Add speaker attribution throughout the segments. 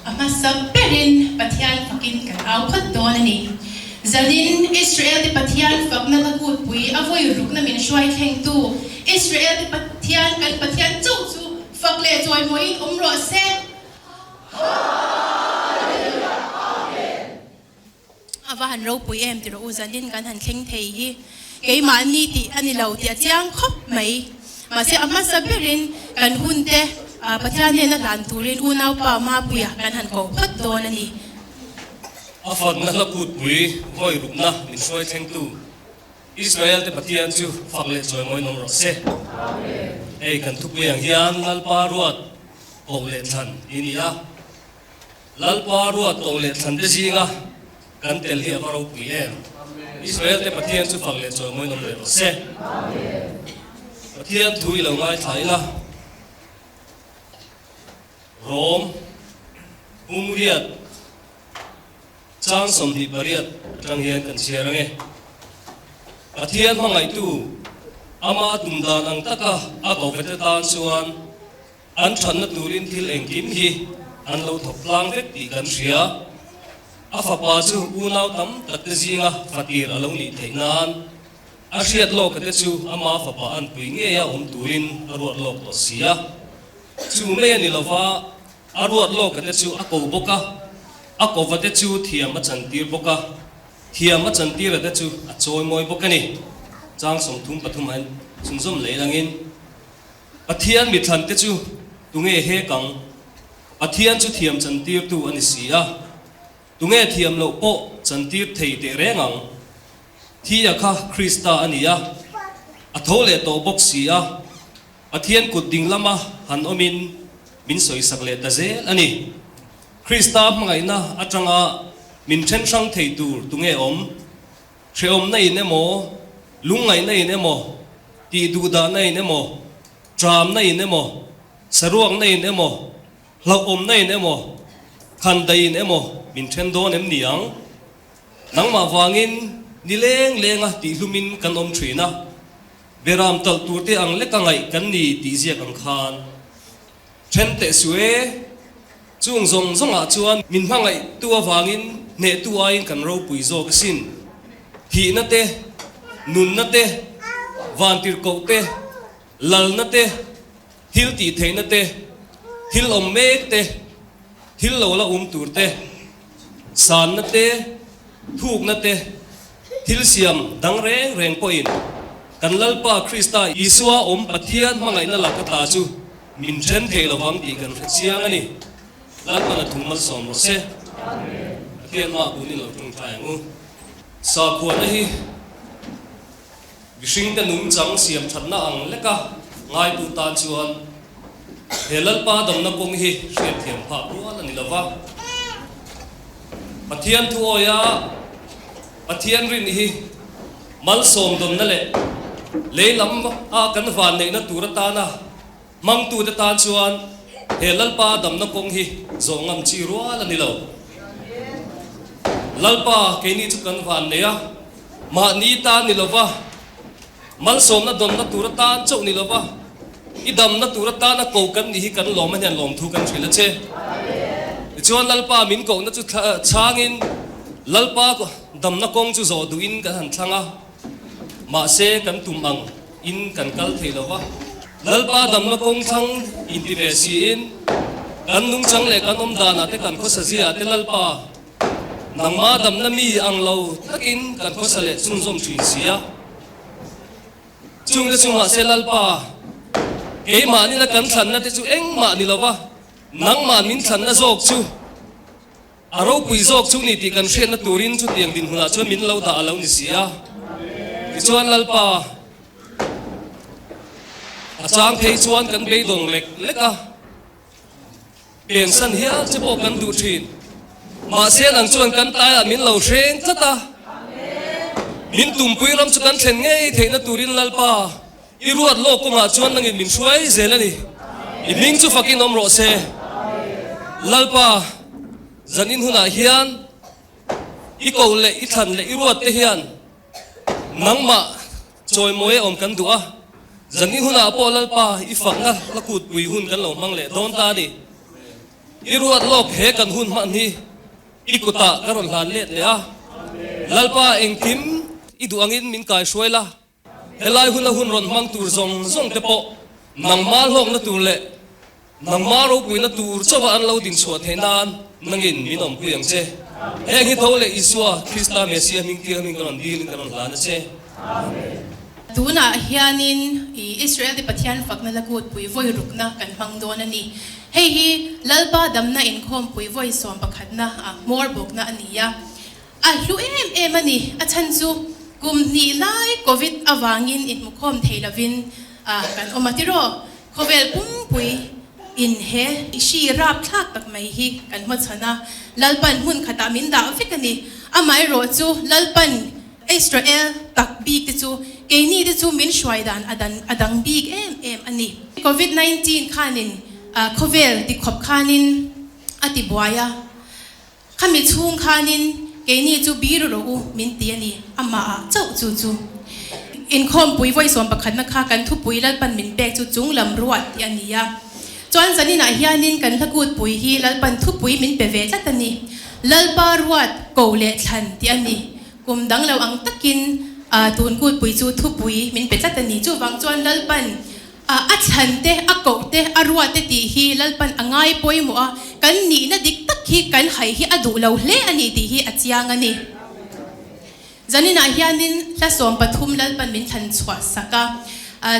Speaker 1: A hmasa berin Pathian fakin kan au phawt dawn a ni. Zanin Israel te Pathian fakna hla kutpui a vawi rukna min hruai thlengtu Israel te Pathian kan Pathian chauh chu fak leh chawimawiin awm rawh se.
Speaker 2: Hallelujah Amen.
Speaker 1: A va han ropui em ti rawh u, zanin kan han thleng thei hi keimahni tih a ni lo tih a chiang khawp mai. Mahse a hmasa berin kan hun te Pathian hnena hlan turin unaupa Mapuia kan han koh phawt dawn a ni.
Speaker 3: A fakna hla kutpui vawi rukna min hruai thlengtu Israel te Pathian chu fak leh chawimawi nawm rawh se. Hei kan thupui ang hian Lalpa ruat koh leh thlan i ni a. Lalpa ruat tawh leh thlan te zinga kan tel hi a va ropui em? Israel te Pathian chu fak leh chawimawi nawm leh rawh se. Pathian thu i lo ngaithla ila, Rom, Pumriat, Chang 28 atang hian kan chhiar ange. Pathian hmangaihtu, ama tum dan ang taka a kovete tan chuan, An thatna turin thil engkim hi an lo thawk tlang vek tih kan hria. A fapa chu unau tam takte zinga fatir a lo nih theih nan a hriat lawka te chu ama fapa anpui ngeia awm turin a ruat lawk tawh si a. Chu mai a ni lova, a ruat lawka te chu a ko bawk a, a kova te chu thiam a chantir bawk a, thiam a chantira te chu a chawimawi bawk a ni. Chang 33 ah hian chhunzawm leh langin. Pathian mithlan te chu tunge he kang? Pathian chu thiam chantirtu a ni si a, tunge thiam loh pawh chantir thei teh reng ang? Thia kha Krista a ni a, a tho leh tawh bawk si a, Pathian kut ding lama han awmin min sawisak leh ta zel a ni. Krista hmangaihna atanga min then hrang thei tur tunge awm? Hrehawmna in emaw, lungngaihna in emaw, tih duhdahna in emaw, tramna in emaw, saruakna in emaw, hlauhawmna in emaw, khandaih in emaw min then dawn em ni ang? Nangmah vangin ni leng lenga tihhlumin kan awm thin a, beram talh turte ang leka ngaih kan ni tih ziak ang khan. Then teh suh e, chung zawng zawngah chuan min hmangaihtu avangin hnehtu aiin kan ropui zawk asin. Thihna te, nunna te, vantirhkoh te, lalna te, thil tihtheihna te, thil awm mek te, thil lo la um tur te, sanna te, thukna te, thil siam dang reng reng pawhin kan Lalpa Krista Isua awm Pathian hmangaihna laka ta chu min then thei lovang tih kan hre chiang a ni. Lalpan a thu malsawm rawh se. Pathian hma kun i lo tawngtai ang u. Sakhuana hi mihringte nungchang siam thatna ang leka ngaitu tan chuan he Lalpa damna kawng hi hriatthiam phah rual a ni lova. Pathian thu awia Pathian rin hi malsawm dawnna leh lei lam a kan vanneihna tur atana hmangtute tan chuan he Lalpa damna kawng hi zawh ngam chi rual a ni lo. Lalpa keini chu kan vannei a, mahni tan ni lova, malsawmna dawnna tur atan chauh ni lova, i damna tur atana ko kan nih hi kan lawm a hian lawmthu kan hrilh a che. Tichuan Lalpa min kohna chu chhangin Lalpa damna kawng chu zawh duhin kan han thlang a, mahse kan tum ang in kan kal thei lo va. Lalpa damna kawng thlang inti ve siin kan nungchang leh kan awm danah te kan khawsa ziah te Lalpa nangma damna mi ang lo takin kan khawsa leh chhunzawm thin si a. Chungte chungah se Lalpa, keimahni na kan thlanna te chu engmah ni lo va, nangmah min thlanna zawk chu a ropui zawk chu ni tih kan hriatna turin chutiang dinhmunah chuan min lo dah a lo ni si a. Tichuan Lalpa, a chang phei chuan kan beidawng lek lek a, pensan hial che pawh kan duh thin. Mahse nang chuan kan taiah min lo hreng tlat a, min tumpui ram chu kan thlen ngei theihna turin Lalpa, i ruat lawk kawngah chuan nangin min hruai zel a ni. I hming chu fakin awm rawh se. Lalpa, zanin hunah hian i koh leh i thlan leh i ruat te hian nangmah chawimawi a awm kan duh a, zanin hunah pawh Lalpa i fakna la kutpui hun kan lo hmang leh dawn ta a ni. I ruat lawk he kan hun hman hi i kutah ka rawn hlan let leh a. Lalpa engkim i duh angin min kaihruai la. Helai huna hun rawn hmang tur zawng zawng te pawh nangmah hlawkna tur leh nangmah ropuina tur chauha an lo din chhuah theih nan nangin min awmpui ang che. Heng hi tho leh Isua Krista Messiah hming tir hming ka rawn dilin ka rawn hlan a che.
Speaker 1: Amen. Tunah hianin Israel te Pathian fakna la kutpui vawi rukna kan hmang dawn a ni. Hei hi Lalpa damna inkhawmpui vawi sawm pakhatna hmawr bawkna a ni a. A hlu em em a ni, a chhan chu kum hnih lai Covid avangin inhmukhawm thei lovin kan awm a tiraw? Khawvel pumpui in he hri rapthlak tak mai hi kan hmachhawn a, Lalpan hmun khatah min dah vek a ni. Amaherawh chu Lalpan Israel tak bik te chu keini te chu min hruai dan a dan a dang bik em em a ni. Covid 19 khanin khawvel tikhawp khanin a tibuai a. Khami chhung khanin keini chu biru rawh u min ti a ni, amahah chauh chu chu. Inkhawmpui vawi sawm pakhatna kha kan thupui Lalpan min pek chu chung lam ruat tih a ni a. Chuan zaninah hianin kan hlakutpui hi Lalpan thupui min pe ve tlat a ni. Lalpa ruat ko leh thlan tih a ni. Kum dang lo ang takin tun kutpui chu thupui min pe tlat a ni. Chuvang chuan Lalpan A thlan te, a koh te, a ruat te tih hi Lalpan a ngai pawimawh a, kan nihna dik tak hi kan hai hi a duh lo hle a ni tih hi a chiang a ni. Zaninah hianin hla 13 Lalpan min thlan chhuah sak a,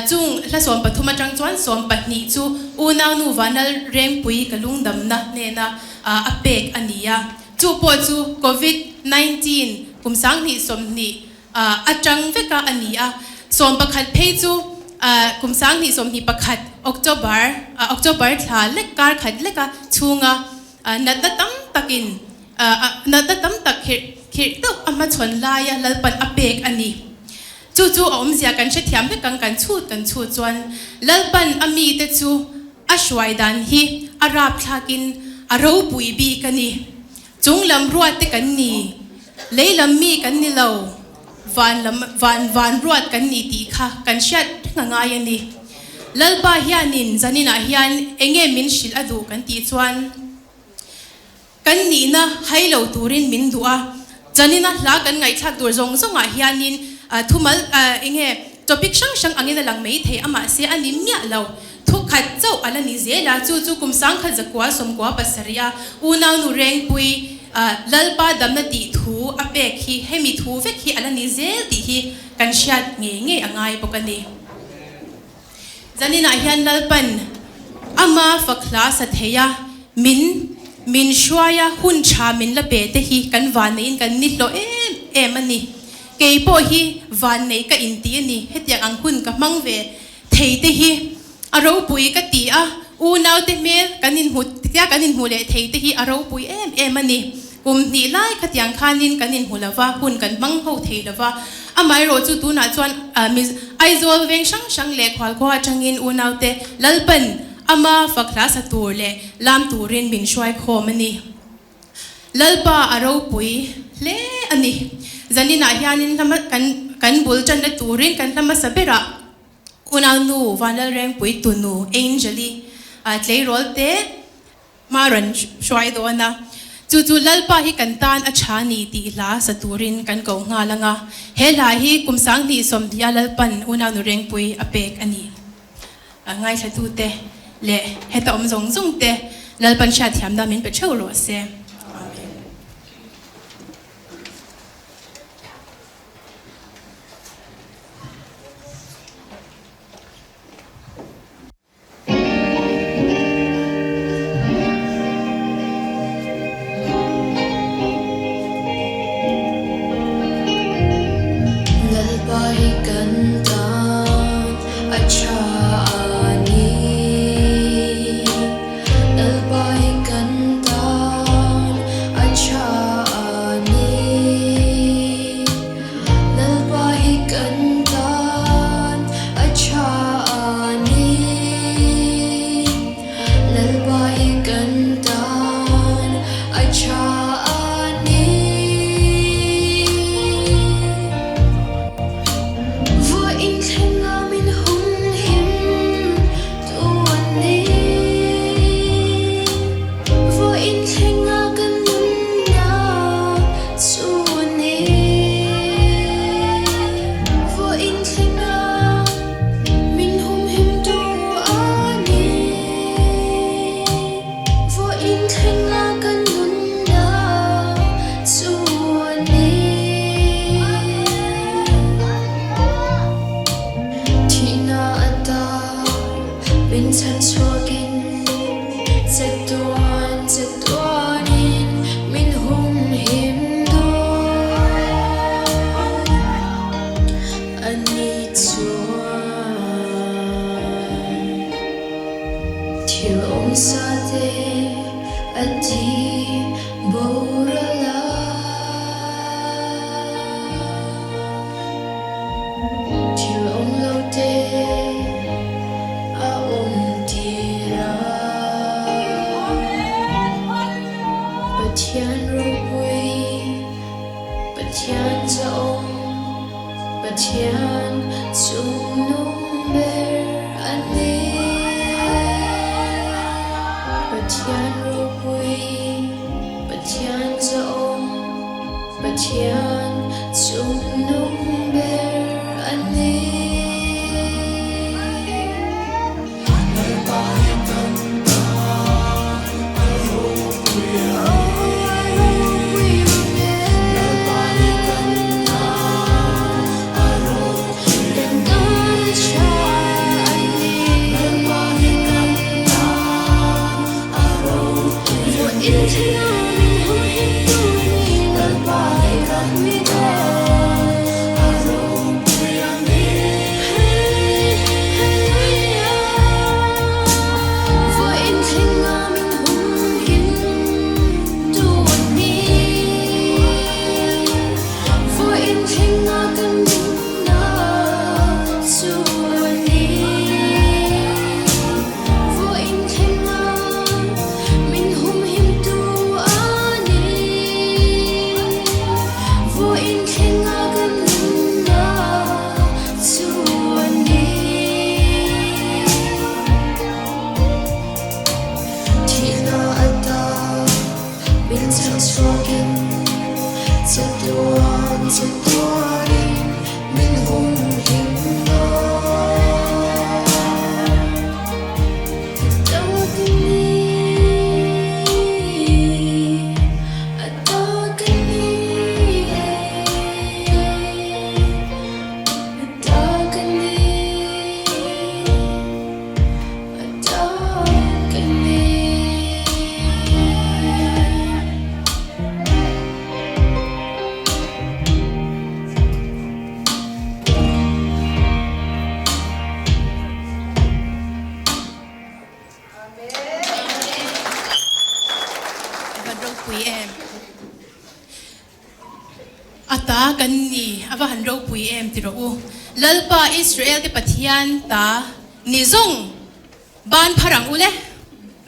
Speaker 1: chung hla 13 atang chuan 12 chu unaunu Vanal Rengpui ka lungdamna hnena a pek a ni a, chu pawh chu Covid 19 kum 2020 atang veka a ni a, 11 phei chu kum 2021 October October thla lek kar khat leka chhunga natna tam takin natna tam tak khirh khirh deuh a hmachhawn laia Lalpan a pek a ni. Chu chu a awmzia kan hrethiam vek ang kan chhut kan chhut chuan Lalpan a mite chu a hruai dan hi a rapthlakin a ropui bik a ni. Chung lam ruat te kan ni, lei lam mi kan ni lo, van lam van van ruat kan ni tih kha kan hriat reng a ngai a ni. Lalpa hianin zaninah hian enge min hrilh a duh kan tih chuan kan nihna hai lo turin min duh a, zanina hla kan ngaihthlak tur zawng zawngah hianin thumal enge topic hrang hrang angin a lang mai thei a mahse a ni miah lo. Thukhat chauh a la ni zel a, chu chu kum 1997 a unaunu Rengpui Lalpa damna tih thu a pek hi hemi thu vek hi a la ni zel tih hi kan hriat ngei ngei a ngai bawk a ni. Zaninah hian Lalpan ama fak hla sa thei a, min min hruai a, hun tha min la pe te hi kan vanneihin kan ni hlawh em em a ni. Kei pawh hi vannei ka inti a ni, hetiang ang hun ka hmang ve Thei te hi a ropui ka ti a, unaute hmel kan inhmu tia kan inhmu leh thei te hi a ropui em em a ni. Kum hnih lai khatiang khanin kan inhmu lo va, hun kan hmang ho thei lo va. Amaherawh chu tunah chuan Aizawl veng hrang hrang leh khualkhua atangin unaute Lalpan ama fak hla sa tur leh lam turin min hruai khawm a ni. Lalpa a ropui hle a ni. Zaninah hianin hlama kan kan bul tanna turin kan hla hmasa berah Unaunu Vanlalrengpui tunu Angel-i tleirawl te hma rawn hruai dawn a. Chu chu Lalpa hi kan tan a tha ni tih hla sa turin kan ko nghal ang a. He hla hi kum 2020 a Lalpan Unaunu Rengpui a pek a ni. Ngaithlatute leh heta awm zawng zawng te Lalpan hriatthiamna min pe theuh rawh se. Amen.
Speaker 2: Lalpa hi kan tan a tha a ni. Lalpa hi kan tan. Thil awm lo te a awm tir a. Pathian ropui, Pathian zahawm, Pathian chungnung ber a ni. Pathian ropui, Pathian zahawm, Pathian chungnung ber a ni.
Speaker 1: Van ropui em. A ta kan ni, a va han ropui em ti rawh u. Lalpa Israel te Pathian ta ni zawng ban phar ang u le.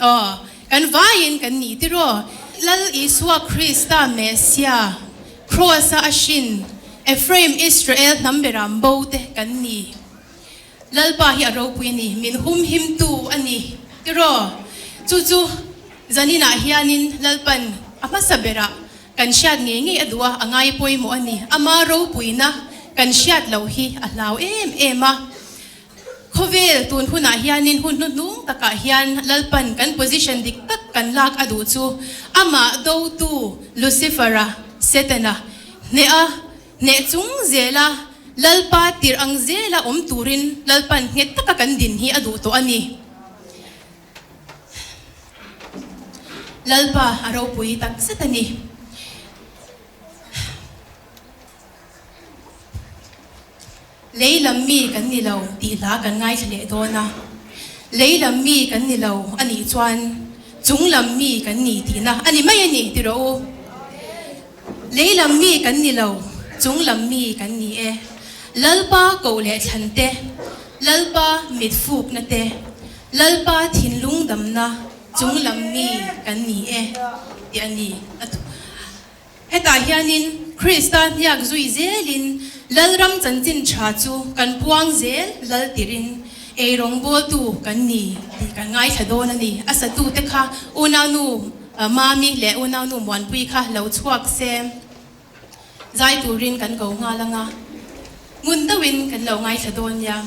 Speaker 1: Aw, kan vaiin kan ni ti rawh. Lal Isua Krista Messia, Kraws-a a hrin, Ephraim Israel hnam beram bo te kan ni. Lalpa hi a ropui a ni, min humhimtu a ni tiraw? Chu chu zaninah hianin Lalpan a hmasa berah kan hriat ngei ngei a duh a, a ngai pawimawh a ni. Ama ropuina kan hriat loh hi a hlau em em a. Khawvel tun hunah hianin hun hnuhnung takah hian Lalpan kan position dik tak kan lak a duh chu amah dotu Lucifer-a, Setana, hneha Hneh chung zela Lalpa tirh ang zela awm turin Lalpan nghet taka kan din hi a duh tawh a ni. Lalpa a ropui tak zet a ni. Lei lam mi kan ni lo tih hla kan ngaithla leh dawn a. Lei lam mi kan ni lo a nih chuan chung lam mi kan ni tihna a ni mai a ni ti rawh u. Lei lam mi kan ni lo, chung lam mi kan ni e. Lalpa koh leh thlan te, Lalpa mit fukna te, Lalpa thinlung damna chung lam mi kan ni e tih a ni. Hetah hianin Krista hniak zui zelin Lalram chanchin tha chu kan puang zel lal tirin eirawngbawltu kan ni tih kan ngaithla dawn a ni. A satute kha unaunu Mami leh unaunu Muanpui kha lo chhuak se zai turin kan ko nghal ang a, ngun deuhin kan lo ngaithla dawn nia.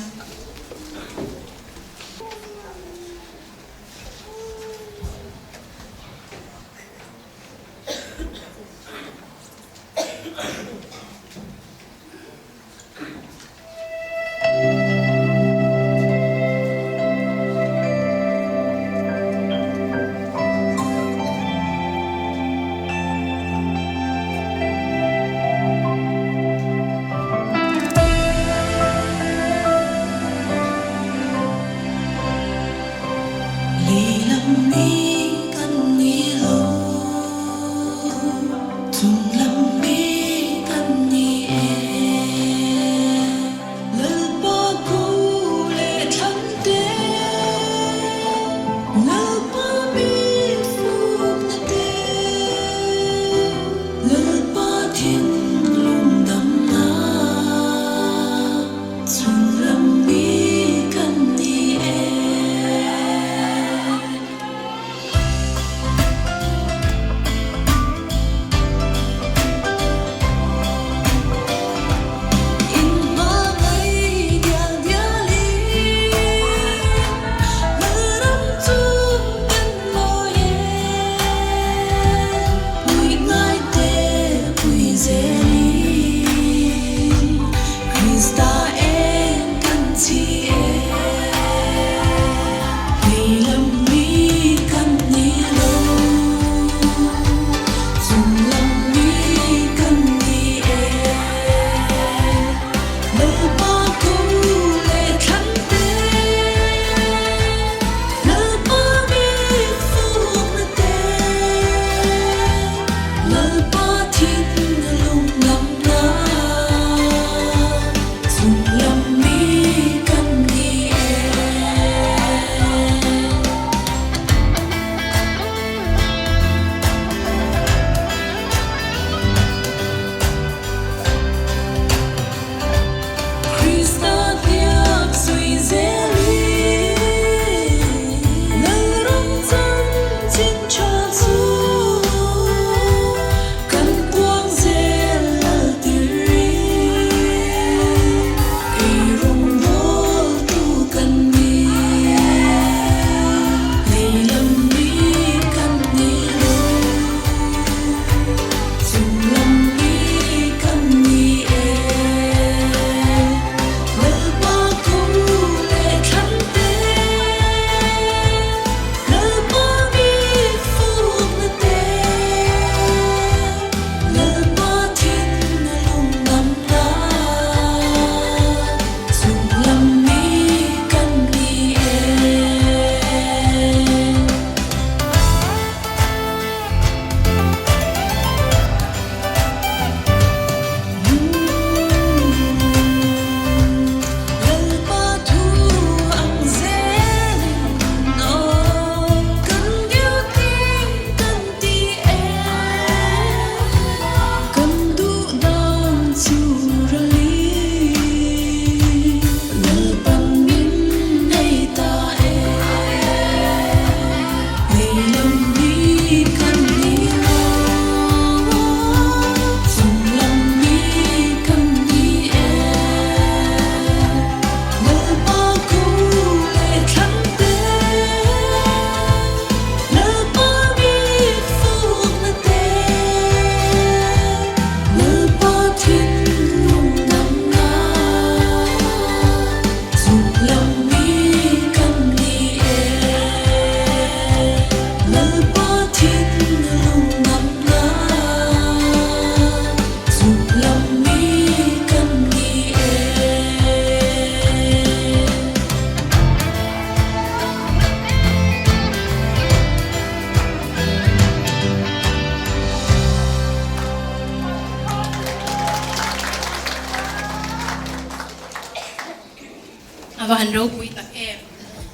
Speaker 1: A va han ropui tak em!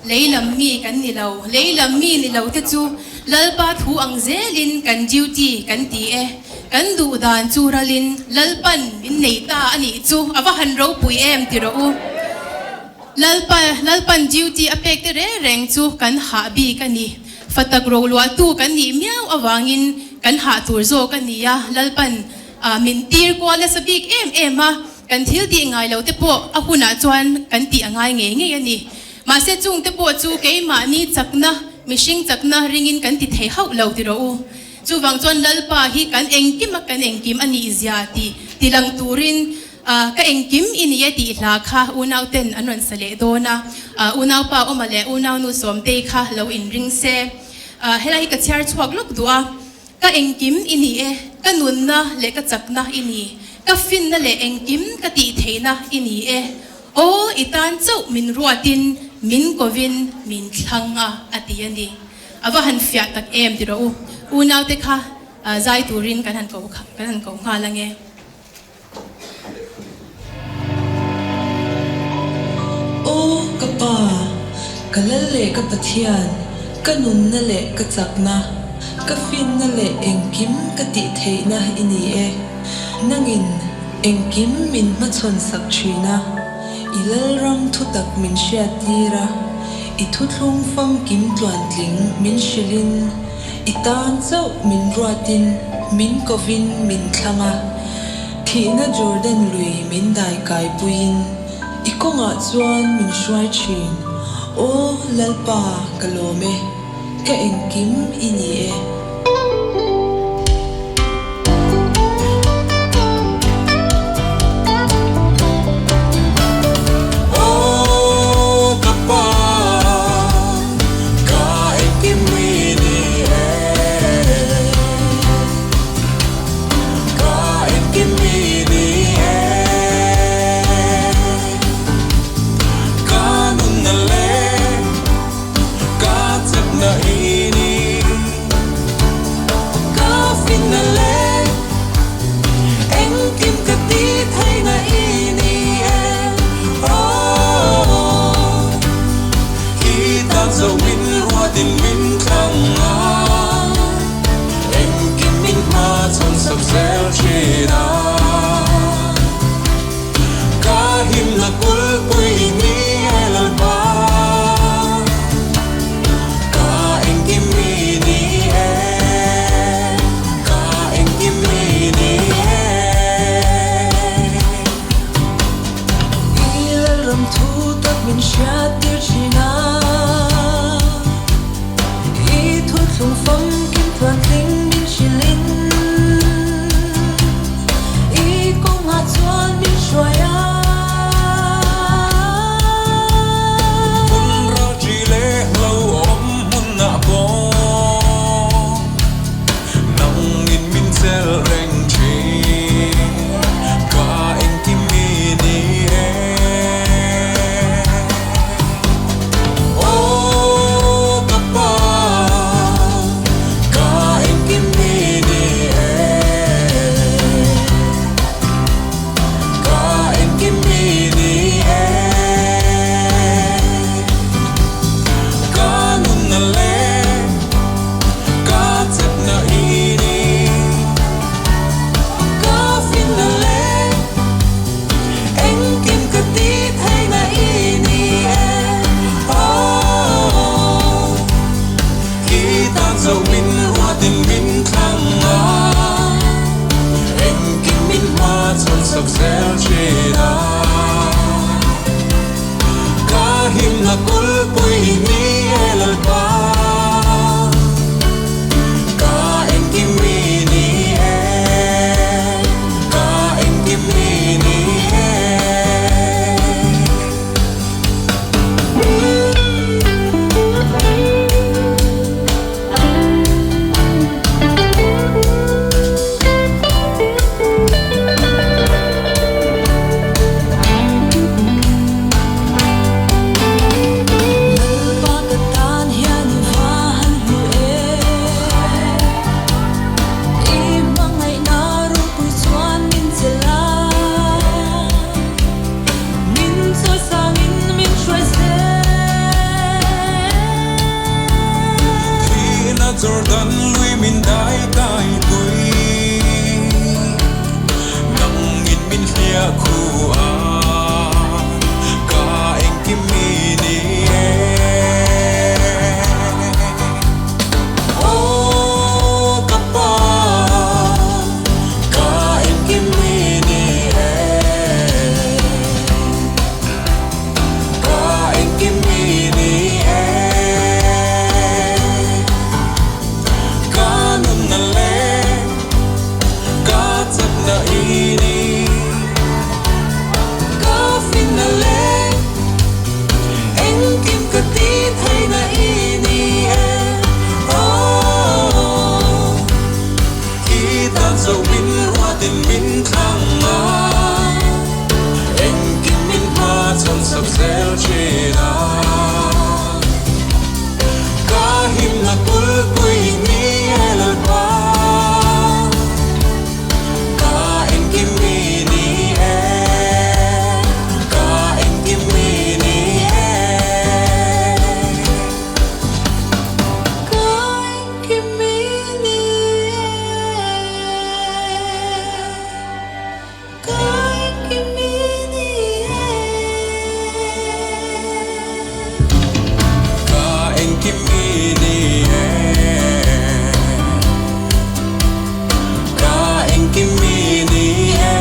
Speaker 1: Lei lam mi kan ni lo, lei lam mi ni lo te chu Lalpa thu ang zelin kan duty kan ti e. Kan duh dan chu ralin Lalpan min nei ta a nih chu a va han ropui em ti rawh u. Lalpa, Lalpan duty a pek te reng reng chu kan hah bik a ni. Fatak roluahtu kan nih miau avangin kan hah tur zawk a ni a, Lalpan min tir kual nasa bik em em a. Kan thil tih ngai lo te pawh a hunah chuan kan tih a ngai ngei ngei a ni. Mahse chung te pawh chu keimahni chakna, mihring chakna ringin kan ti thei hauh lo ti rawh u. Chuvang chuan Lalpa hi kan engkim a kan engkim a nih zia tih tilang turin ka engkim i ni e tih hla kha unau ten an rawn sa leh dawn a. Unaupa Awma leh unaunu Sawmtei kha lo inring se. Helai hi ka chhiar chhuak lawk duh a. Ka engkim i ni e, ka nunna leh ka chakna i ni, ka finna leh engkim ka tih theihna i ni e. Aw, i tan chauh min ruatin, min kovin min thlang a, a ti a ni. A va han fiah tak em ti rawh u. Unaute kha zai turin kan han ko kan han ko nghal ange.
Speaker 2: Aw ka Pa, ka Lal leh ka Pathian, ka nunna leh ka chakna, ka finna leh engkim ka tih theihna i ni e. Nangin engkim min hmachhawn sak thin a, i Lalram thutak min hriattir a, i thuthlung famkim tluantling min hrilhin, I tan chauh min ruatin, min kovin min thlang a, thihna Jordan lui min daikai puiin i kawngah chuan min hruai thin. Aw Lalpa, ka lawm e, ka engkim i ni e.
Speaker 4: Aw ka Pa, Ka engkim i ni e, ka engkim i ni e, ka nunna leh ka chakna i ni, ka finna leh engkim ka tih theihna i ni e, oh. Khi tan zo min ruatin min thlang a, engkim min hma chhawn sak zel thin a. Ka himna kulpui i ni e Lalpa, ka engkim i ni e, ka engkim i ni e.
Speaker 2: I lalram thu tak min hriattir thin a, i thuthlung famkim tluantling min hrilhin, i kawngah chuan min hruai a.
Speaker 4: Hmun ralṭi leh hlauhawm hmunah pawh nangin min chelh reng thin, ka engkim i ni e. Aw ka Pa, ka engkim i ni e, ka engkim i ni e, ka nunna leh ka chakna i ni, ka finna leh engkim ka tih theihna i ni e, oh. I tan zo min ruatin min thlang a, engkim min hma chhawn sak zel thin a, ka himna kulpui i ni e Lalpa, ka engkim i ni e, ka engkim i ni e. sak zel thin a. Ka himna kulpui ni e Lalpa, ka engkim mi ni e, ka engkim mi ni e.
Speaker 2: Ka engkim mi ni e, ka engkim mi ni e.
Speaker 4: Ka engkim mi ni e, ka engkim mi ni e.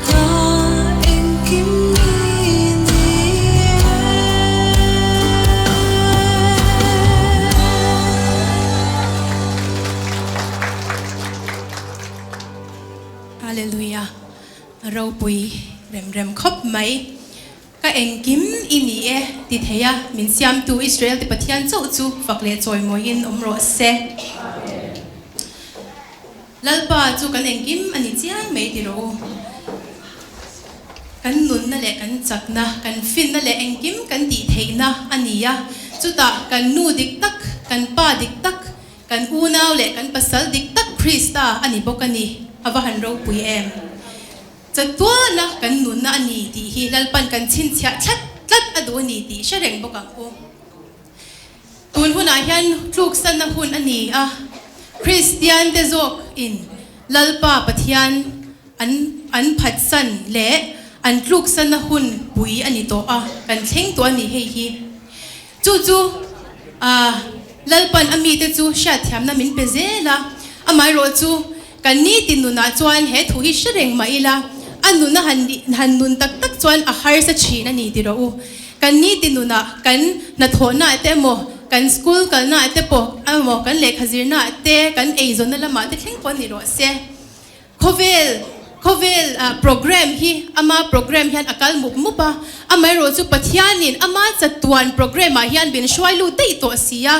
Speaker 2: Ka engkim mi ni e.
Speaker 1: Hallelujah. A ropui rem rem khawp mai. Ka engkim i ni e ti thei a, min siamtu Israel te Pathian chauh chu fak leh chawimawiin awm rawh se. Lalpa chu kan engkim a ni chiang mai ti rawh u. Kan nunna leh kan chakna, kan finna leh engkim kan tih theihna a ni a. Chutah kan nu dik tak, kan pa dik tak, Kan unau leh kan pasal dik tak Krista a ni bawk a ni, a va han ropui em! Chatuana kan nunna a ni tih hi Lalpan kan chhinchhiah thlat tlat a duh a ni tih hre reng bawk ang u. Tun hunah hian tluksanna hun a ni a, Kristian te zawk in Lalpa Pathian an an phatsan leh an tluksanna hun pui a ni tawh a, kan thleng tawh a ni hei hi. Chu chu Lalpan a mite chu hriatthiamna min pe zel a, amaherawh chu kan nitin nunah chuan he thu hi hre reng mah ila, a nuna han han nun tak tak chuan a harsa thin a ni ti rawh u. Kan nitin nunah kan hnathawhnaah te emaw, kan school kalnaah te pawh emaw, kan lehkha zirnaah te, kan eizawnna lamah te thleng pawh ni rawh se. Khawvel, khawvel program hi ama program hian a kal mup mup a, amaherawh chu Pathianin ama chatuan program ah hian min hruai lut daih tawh si a,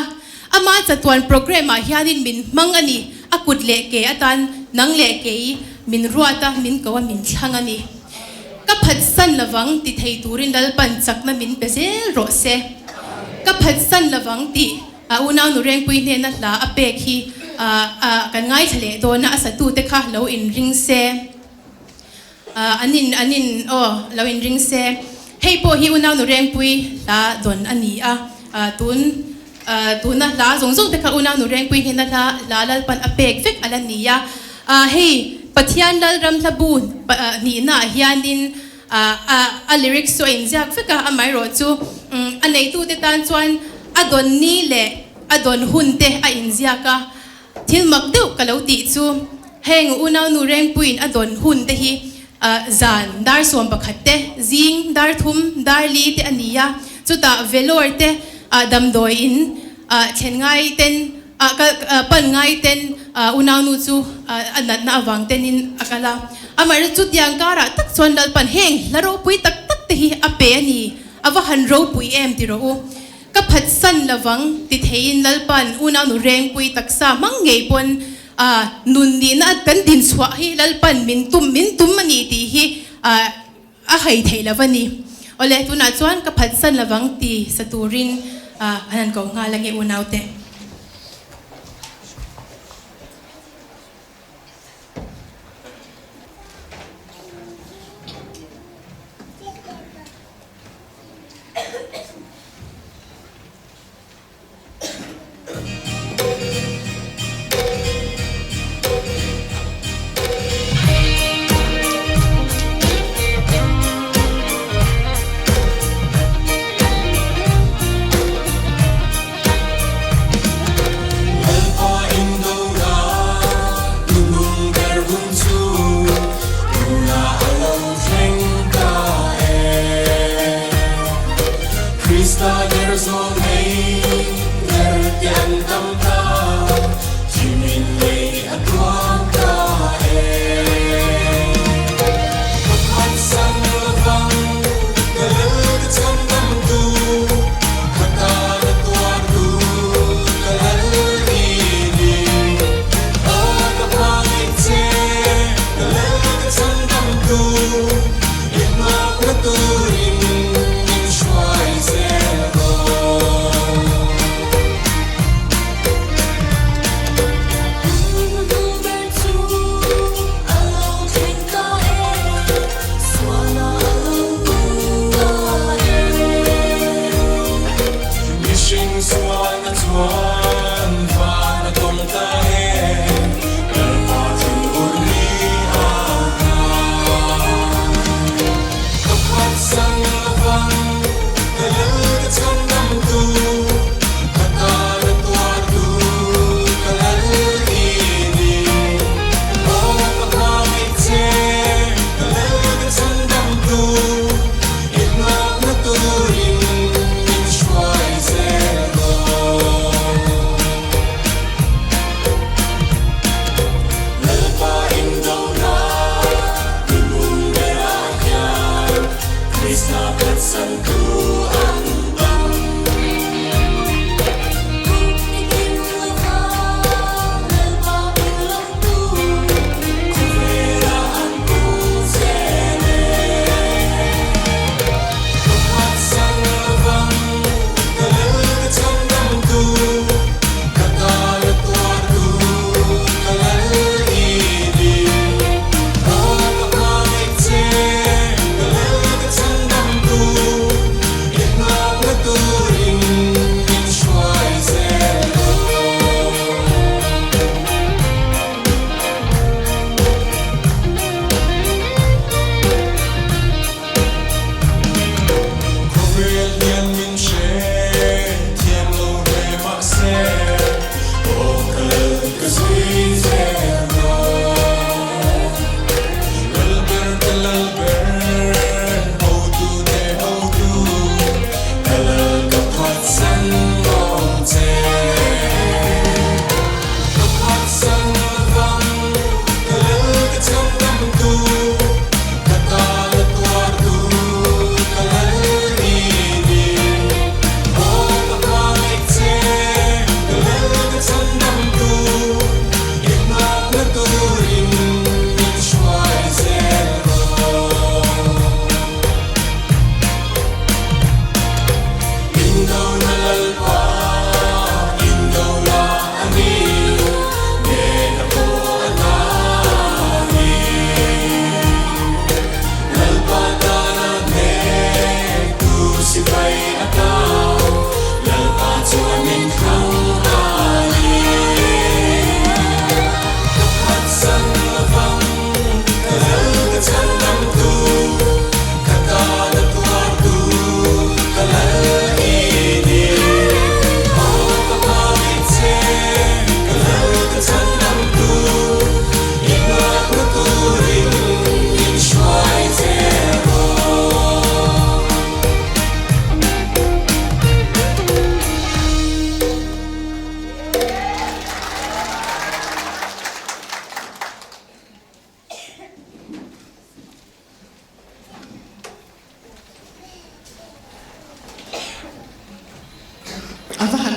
Speaker 1: ama chatuan program ah hianin min hmang a ni, a kut leh ke atan nang leh kei min ruat a, min ko a, min thlang a ni. Ka phatsan lovang ti thei turin Lalpan chakna min pe zel rawh se. Ka phatsan lovang tih. A unau nu Rengpui hnena hla a pek hi kan ngaithla leh dawn a, a satute kha lo inring se, an in an in aw lo inring se. Hei pawh hi unau nu Rengpui hla dawn a ni a, tun tuna hla zawng zawng te kha unau nu Rengpui hnena hla hla Lalpan a pek vek a la ni a. Hei Pathian Lalram hlabu hnihnaah hianin A lyrics chu a inziak vek a, amaherawh chu a neitute tan chuan a dawn ni leh a dawn hun te a inziak a. Thil mak deuh ka lo tih chu heng unaunu Rengpuiin a dawn hun te hi zan dar 11 te, zing dar 3, dar 4 te a ni a, chutah Vellore te damdawi in thlen ngai ten pan ngai ten unaunu chu a natna avang tenin a kal a. Amaherawhchu chutiang karah tak chuan Lalpan heng hla ropui tak tak te hi a pe a ni, a va han ropui em ti rawh u. Ka phatsan lovang ti theiin Lalpan unaunu rengpui taksa hmang ngei pawn nun nihna kan dinchhuah hi Lalpan min tum min tum a ni tih hi A hai theih lo a ni. Awle, tunah chuan ka phatsan lovang ti sa turin an han ko nghal ange unaute.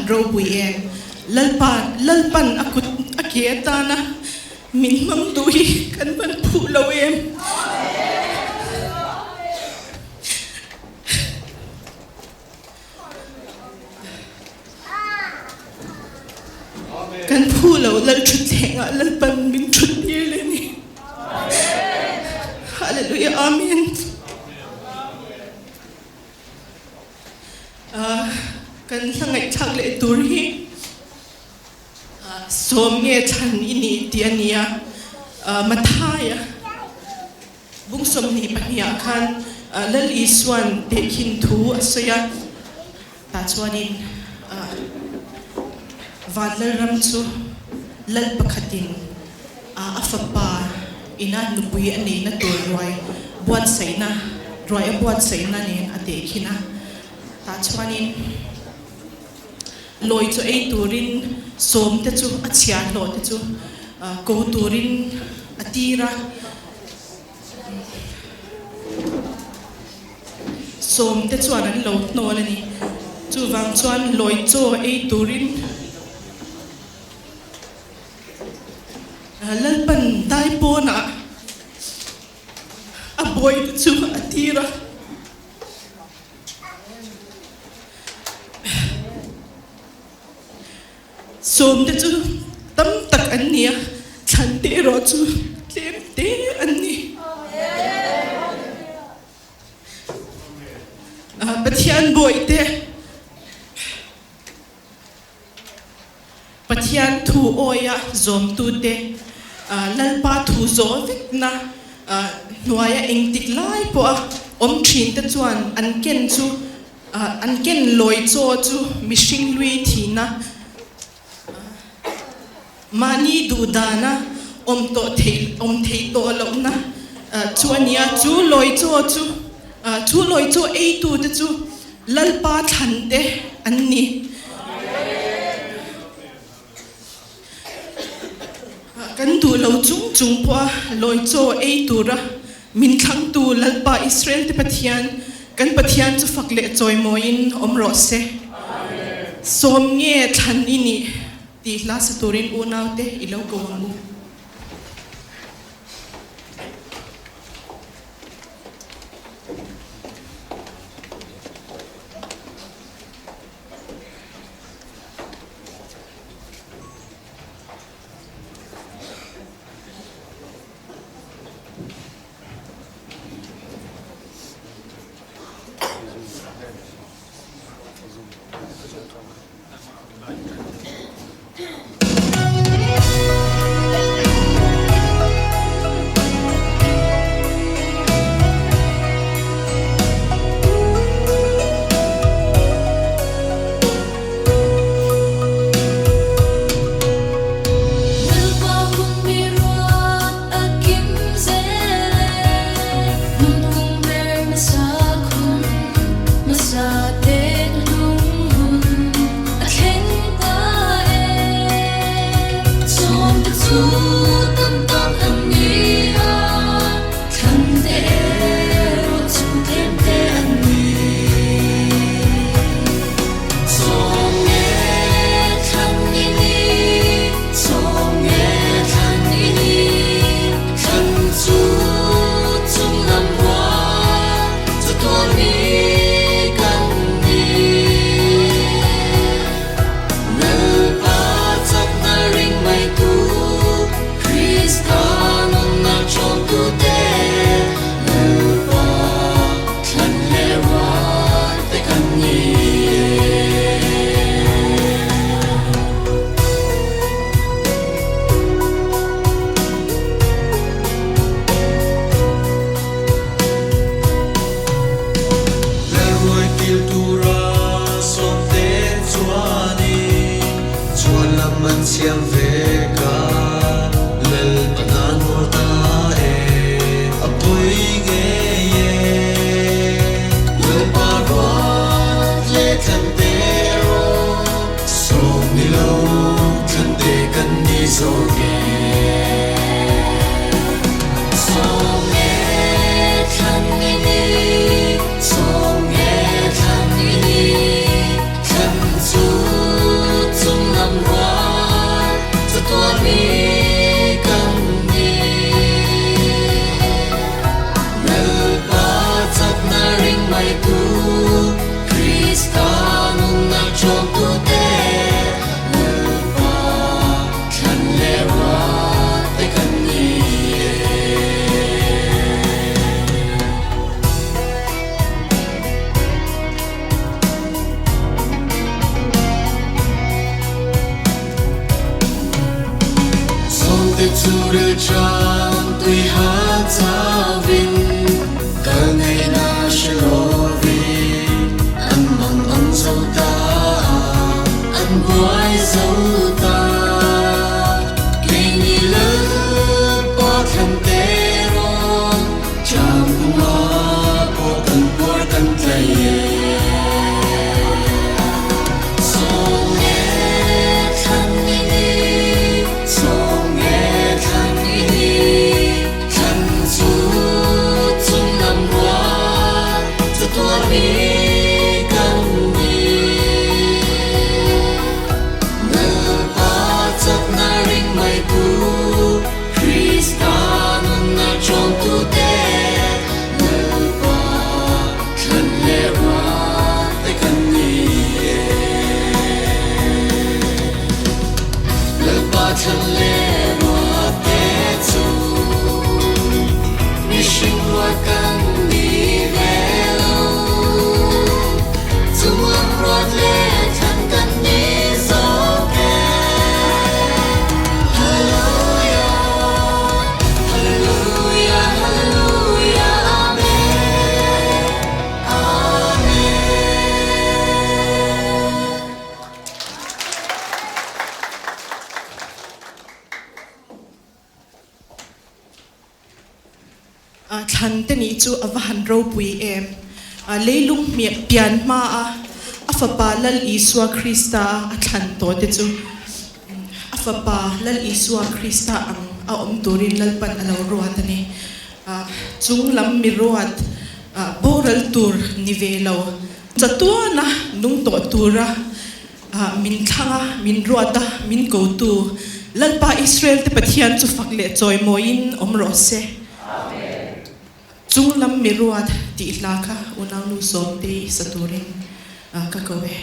Speaker 1: han ropui em? Lalpa, Lalpan a kut a ke atana min hmang duh hi kan van phuh lo em? Kan phu lo Lal thutthlengah Lalpan min thut tir leh a ni. Hallelujah Amen. Kan hla ngaihthlak leh tur hi sawm nge thlan i nih tih a ni a, Mathaia. Bung 22ah khan Lal Isua'n tehkhin thu a sawi a, tah chuanin Van Lalram chu Lal pakhatin a fapa ina nupui a neihna tur ruai buatsaihna ruai a buatsaihna nen a tehkhin a, tah chuanin lawi chu ei turin sawmte chu a chhiahhlawh te chu ko turin a tir a. Sawmte chuan an lo hnawl a ni. Chuvang chuan lawi chaw ei turin Lalpan dai pawnah a bawihte chu a tir a. Sawmte chu tam tak an ni a, thlante erawh chu tlem te an ni. Pathian bawihte, Pathian thu awia zawmtute, Lalpa thu zawh vekna hnuaia engtik lai pawha awm thinte chuan an ken chu An ken lawi chaw chu mihring lui thina mahni duh dana awm tawh theih awm theih tawh lohna chu a nia. Chu lawi chaw chu chu lawi chaw eitute chu Lalpa thlante an ni. Kan duh lo chung chung pawha lawi chaw ei tura min thlangtu Lalpa Israel te Pathian, kan Pathian chu fak leh chawimawiin awm rawh se. Sawm nge thlan i nih tih hla sa turin unaute i lo ko ang u.
Speaker 5: Thlan te nih chu a va han ropui em! Leilung pian hma a a Fapa Lal Isua Krista a thlan tawh te chu a Fapa Lal Isua Krista ang a awm turin Lalpan a lo ruat a ni. Chung lam mi ruat boral tur ni ve lo, chatuana nung tawh tura Min thlang a, min ruat a, min kotu Lalpa Israel te Pathian chu fak leh chawimawiin awm rawh se. Chung lam mi ruat tih hla kha unaunu Sawmtei sa turin ka ko e.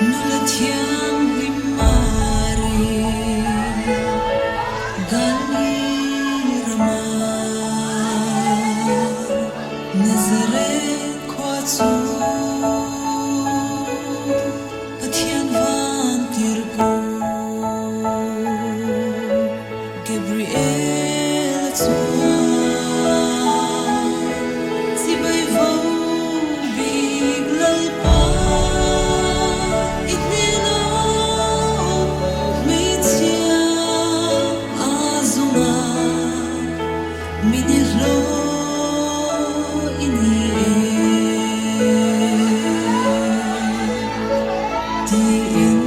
Speaker 2: Nula thianghlim Mari Galili rama Nazareth khua chu Pathian van tir ko. Gabriel-a chuan chibai vo bik Lalpa i hnena awm hmeichhia a zawng a, min i hlawh i ni e tiin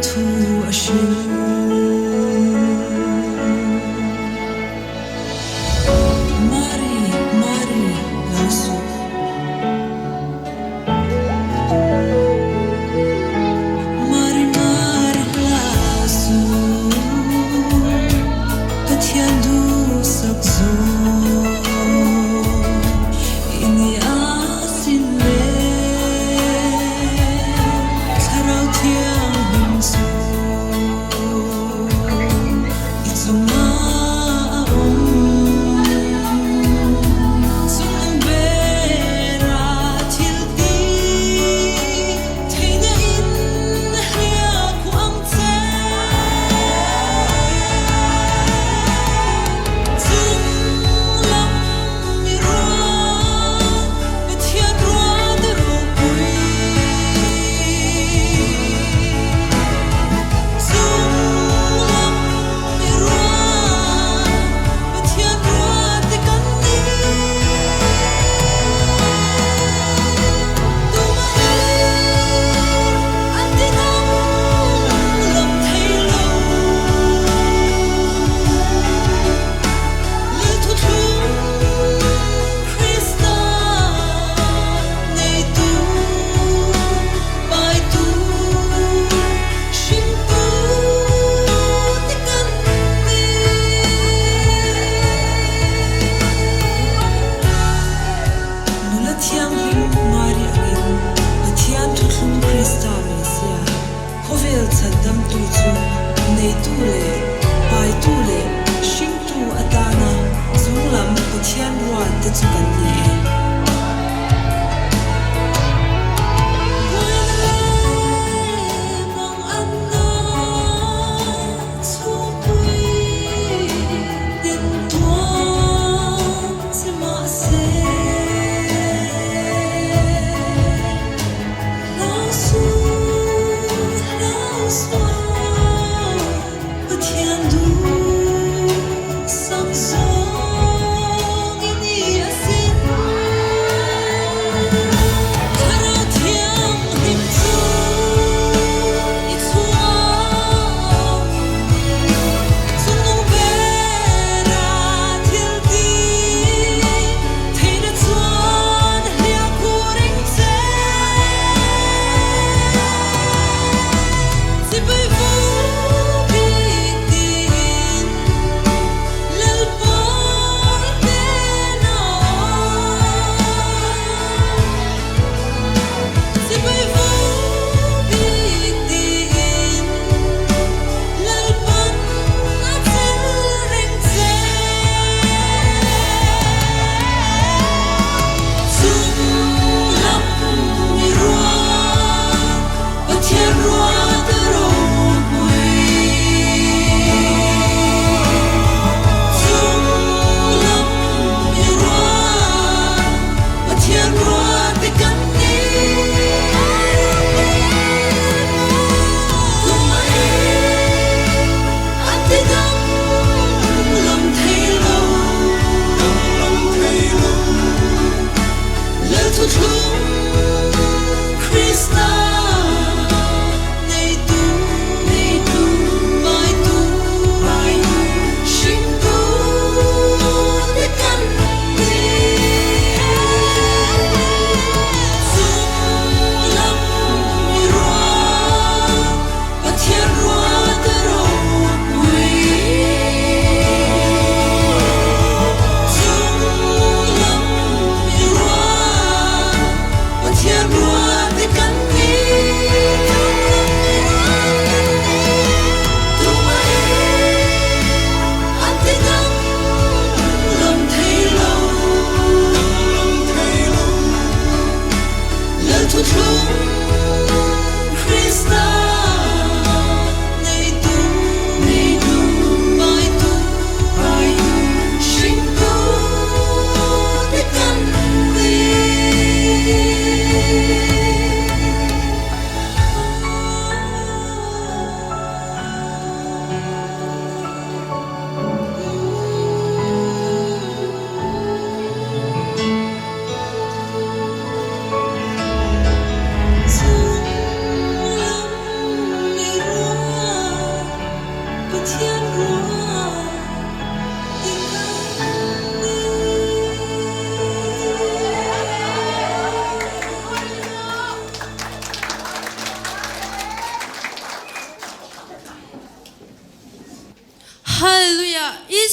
Speaker 2: thu a hrilh. Mari, Mari, lo suh. Mari, Mari, hlau suh. Pathian duhsak zawk i ni a sin le. Thlarau Thianghlim chu i chungah a awm. Chungnung bera thil ti theihna in hliah khuh ang che. Chung lam mi ruat Pathian ruat a ropui. Chung lam mi ruat Pathian ruat te kan ni. Tumahin an ti dang lam thei lo. Lil thuthlung Krista neitu paitu hringtu te kan ni. Nula Thianghlim Mari angin Pathian thuthlung Krista Messiah Khawvel chhandamtu chu neitu leh paitu leh hringtu atana chunglam Pathian ruat te chu kan ni e. Buaina leh mang anna chhungpui den tuam che mahse.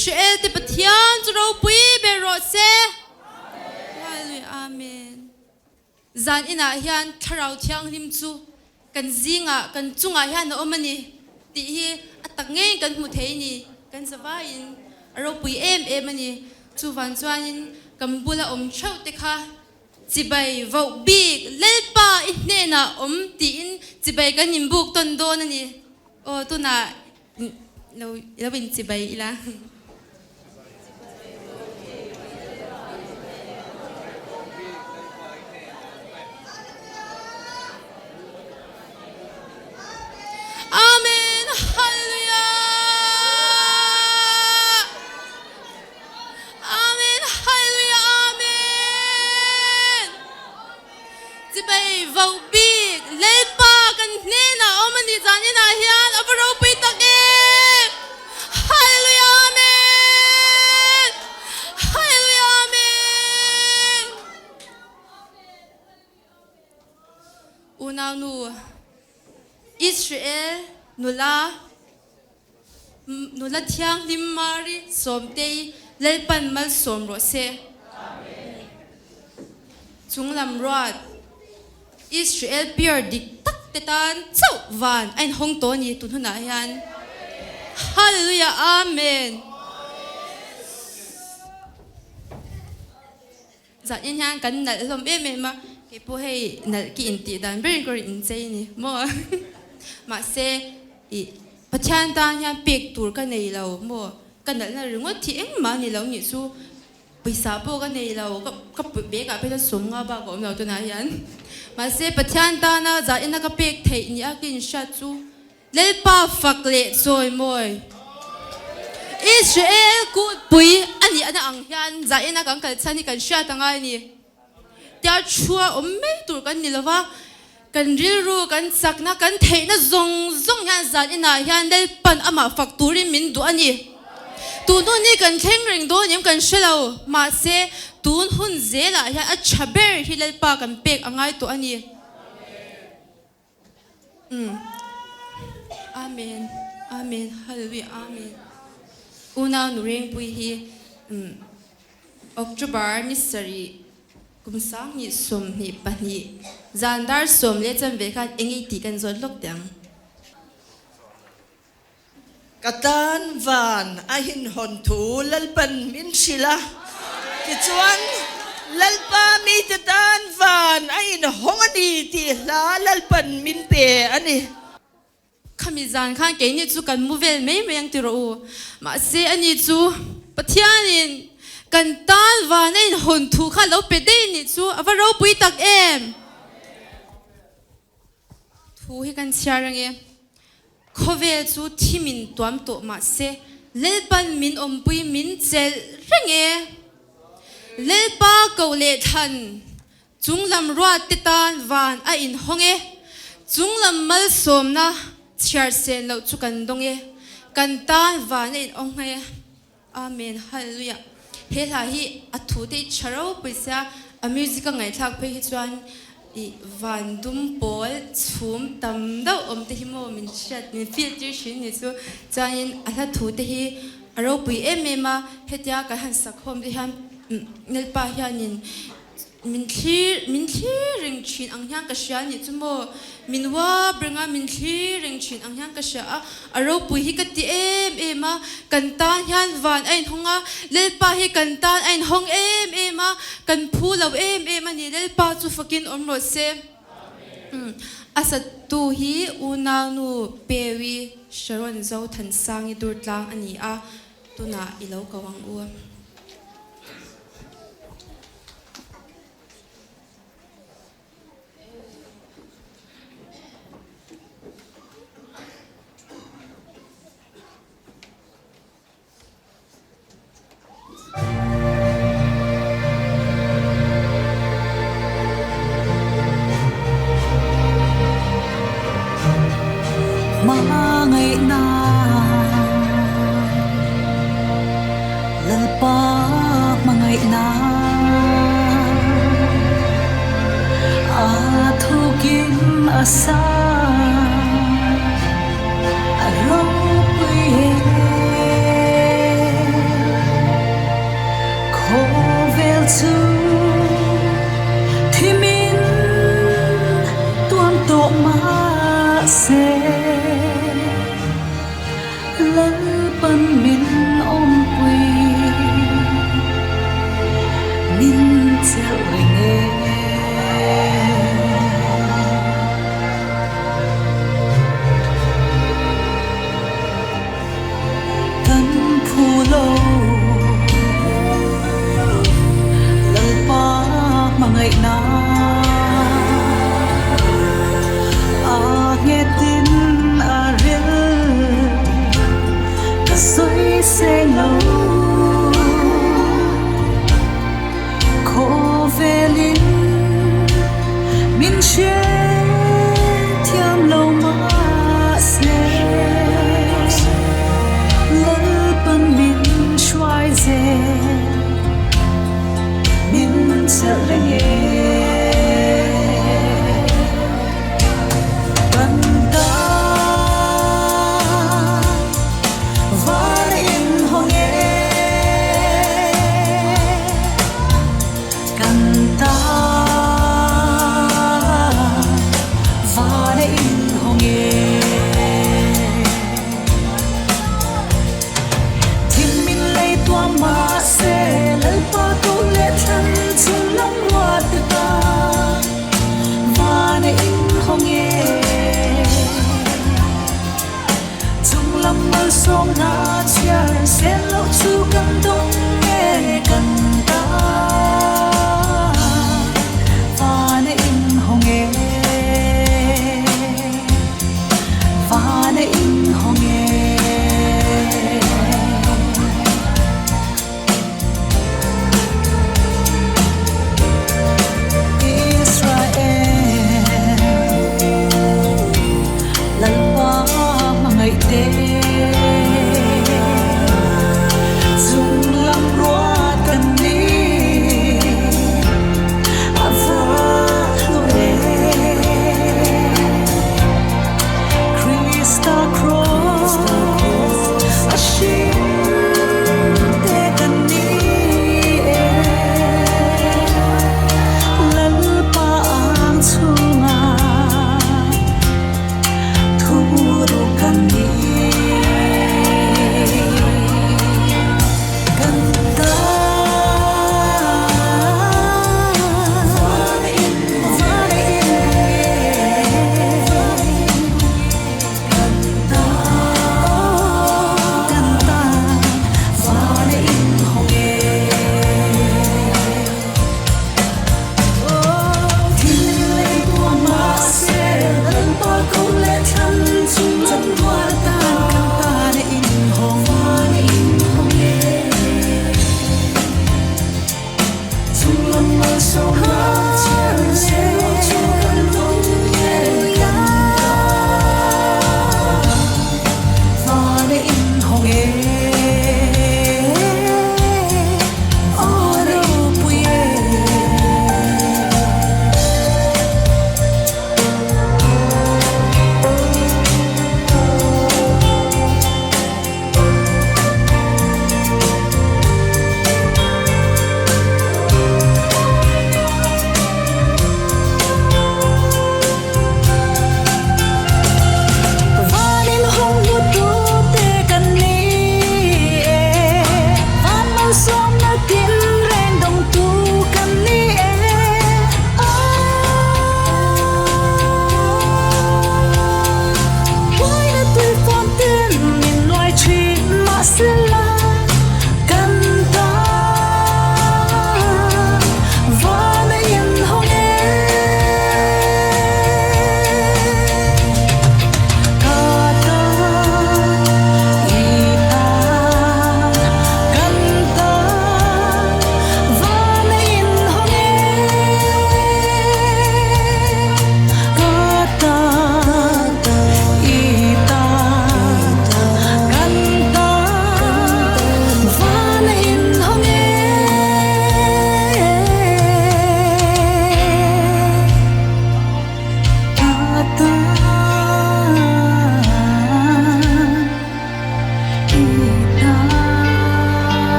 Speaker 1: Israel te Pathian chu ropui ber rawh se. Hallelujah Amen. Zan inah hian Thlarau Thianghlim chu kan zingah, kan chungah hian a awm a ni tih hi a tak ngeiin kan hmu thei ni. Kan zavaiin a ropui em em a ni. Chuvang chuanin kan bula awm theuh te kha chibai voh bik Lalpa i hnenah awm tiin chibai kan inbuk tawn dawn a ni. Aw tunah Lo lo in chibai ila. Amen Hallelujah Amen Hallelujah Amen Chibai voh bik Lalpa kan hnenah awm a nih zan inah hian a va ropui tak em! Hallelujah Amen! Hallelujah Amen! Unaunu Israel nula Nula thianghlim Mari Sawmtei Lalpan malsawm rawh se. Chunglam ruat Israel pure dik tak te tan chauh van a inhawng tawh a ni tun hunah hian. Hallelujah Amen. Zanin hian kan nalh hlawm em em a, kei pawh hei nalh ki intih dan berin ka rawn inchei a ni maw? Mahse ih Pathian tan hian pek tur ka nei lo maw? Ka nalhna ringawt hi engmah a ni lo nih chu pawisa pawh ka nei lo, ka ka bag ah phei chuan sawmnga bak a awm lo tunah hian. Mahse Pathian tana zanin a ka pek theih ni a ka inhriat chu Lalpa fak leh chawimawi. Israel kutpui a nih ana ang hian zaina kan kal chhan hi kan hriat a ngai a ni. Tia thu a awm mai tur kan ni lova, kan rilru, kan chakna, kan theihna zawng zawng hian zaninah hian Lalpan amah fak turin min duh a ni. Tun hun hi kan thleng reng dawn em kan hre lo, mahse tun hun zelah hian a tha ber hi Lalpa kan pek a ngai tawh a ni. Umm Amen Amen Hallelujah Amen Unau nu Rengpui hi umm October ni sarih kum 20 22 zan dar sawm leh chanve khan eng i tih kan zawt lawk teh ang.
Speaker 6: Ka tan van a inhawn thu Lalpan min hrilh a, tichuan Lalpa mite tan van a inhawng a ni tih hla Lalpan min pe a ni.
Speaker 1: Khami zan khan keini chu kan mu vel mai mai ang ti rawh u. Mahse ani chu Pathianin kan tan van a inhawn thu kha lo pe daih nih chu a va ropui tak em! Thu hi kan chhiar ange. Khawvel chu thi min tuam tawh mahse Lalpan min awmpui min chelh reng e. Lalpa koh leh thlan chunglam ruat te tan van a inhawng e. Chunglam malsawmna chhiar sen loh chu kan dawng e. Kan tan van a inawng e. Amen Hallelujah He hla hi a thu te i tha ropui sia a music a ngaihthlak phei hi chuan i van dum pawl chhum tam deuh awm te hi maw min hriat min feel tir thin ni chu chuanin a hla thu te hi a ropui em em a hetia kan han sak khawm te hian Lalpa hianin Min thlir, min thlir reng thin ang hian ka hria nih chu maw? Min uap reng a, min thlir reng thin ang hian ka hria a, a ropui hi ka ti em em a, kan tan hian van a inhawng a, Lalpa hi kan tan a inhawng em em a, kan phu lo em em a ni, Lalpa chu fakin awm rawh se. A satu hi unaunu Pewi Sharon Zothansangi Durtlang a ni a, tunah i lo ko ang u.
Speaker 7: Hmangaihna Lalpa hmangaihna A thukin a sa a ropui e. se Lalpan min awmpui min chelh reng e. Kan phu lo Lalpa hmangaihna a nghetin a ril ka sawi seng lo Khawvelin min hrethiam lo mahse Lalpan min hruai zel min chelh reng e. Kan tan van a inhawng e. Kan tan van a inhawng e. Thim min lei tuam mahse Lalpa ko leh thlan chung lam ruat te tan van a inhawng e. Chung lam malsawmna chhiar sen loh chu kan dawng e kan tan van a inhawng e.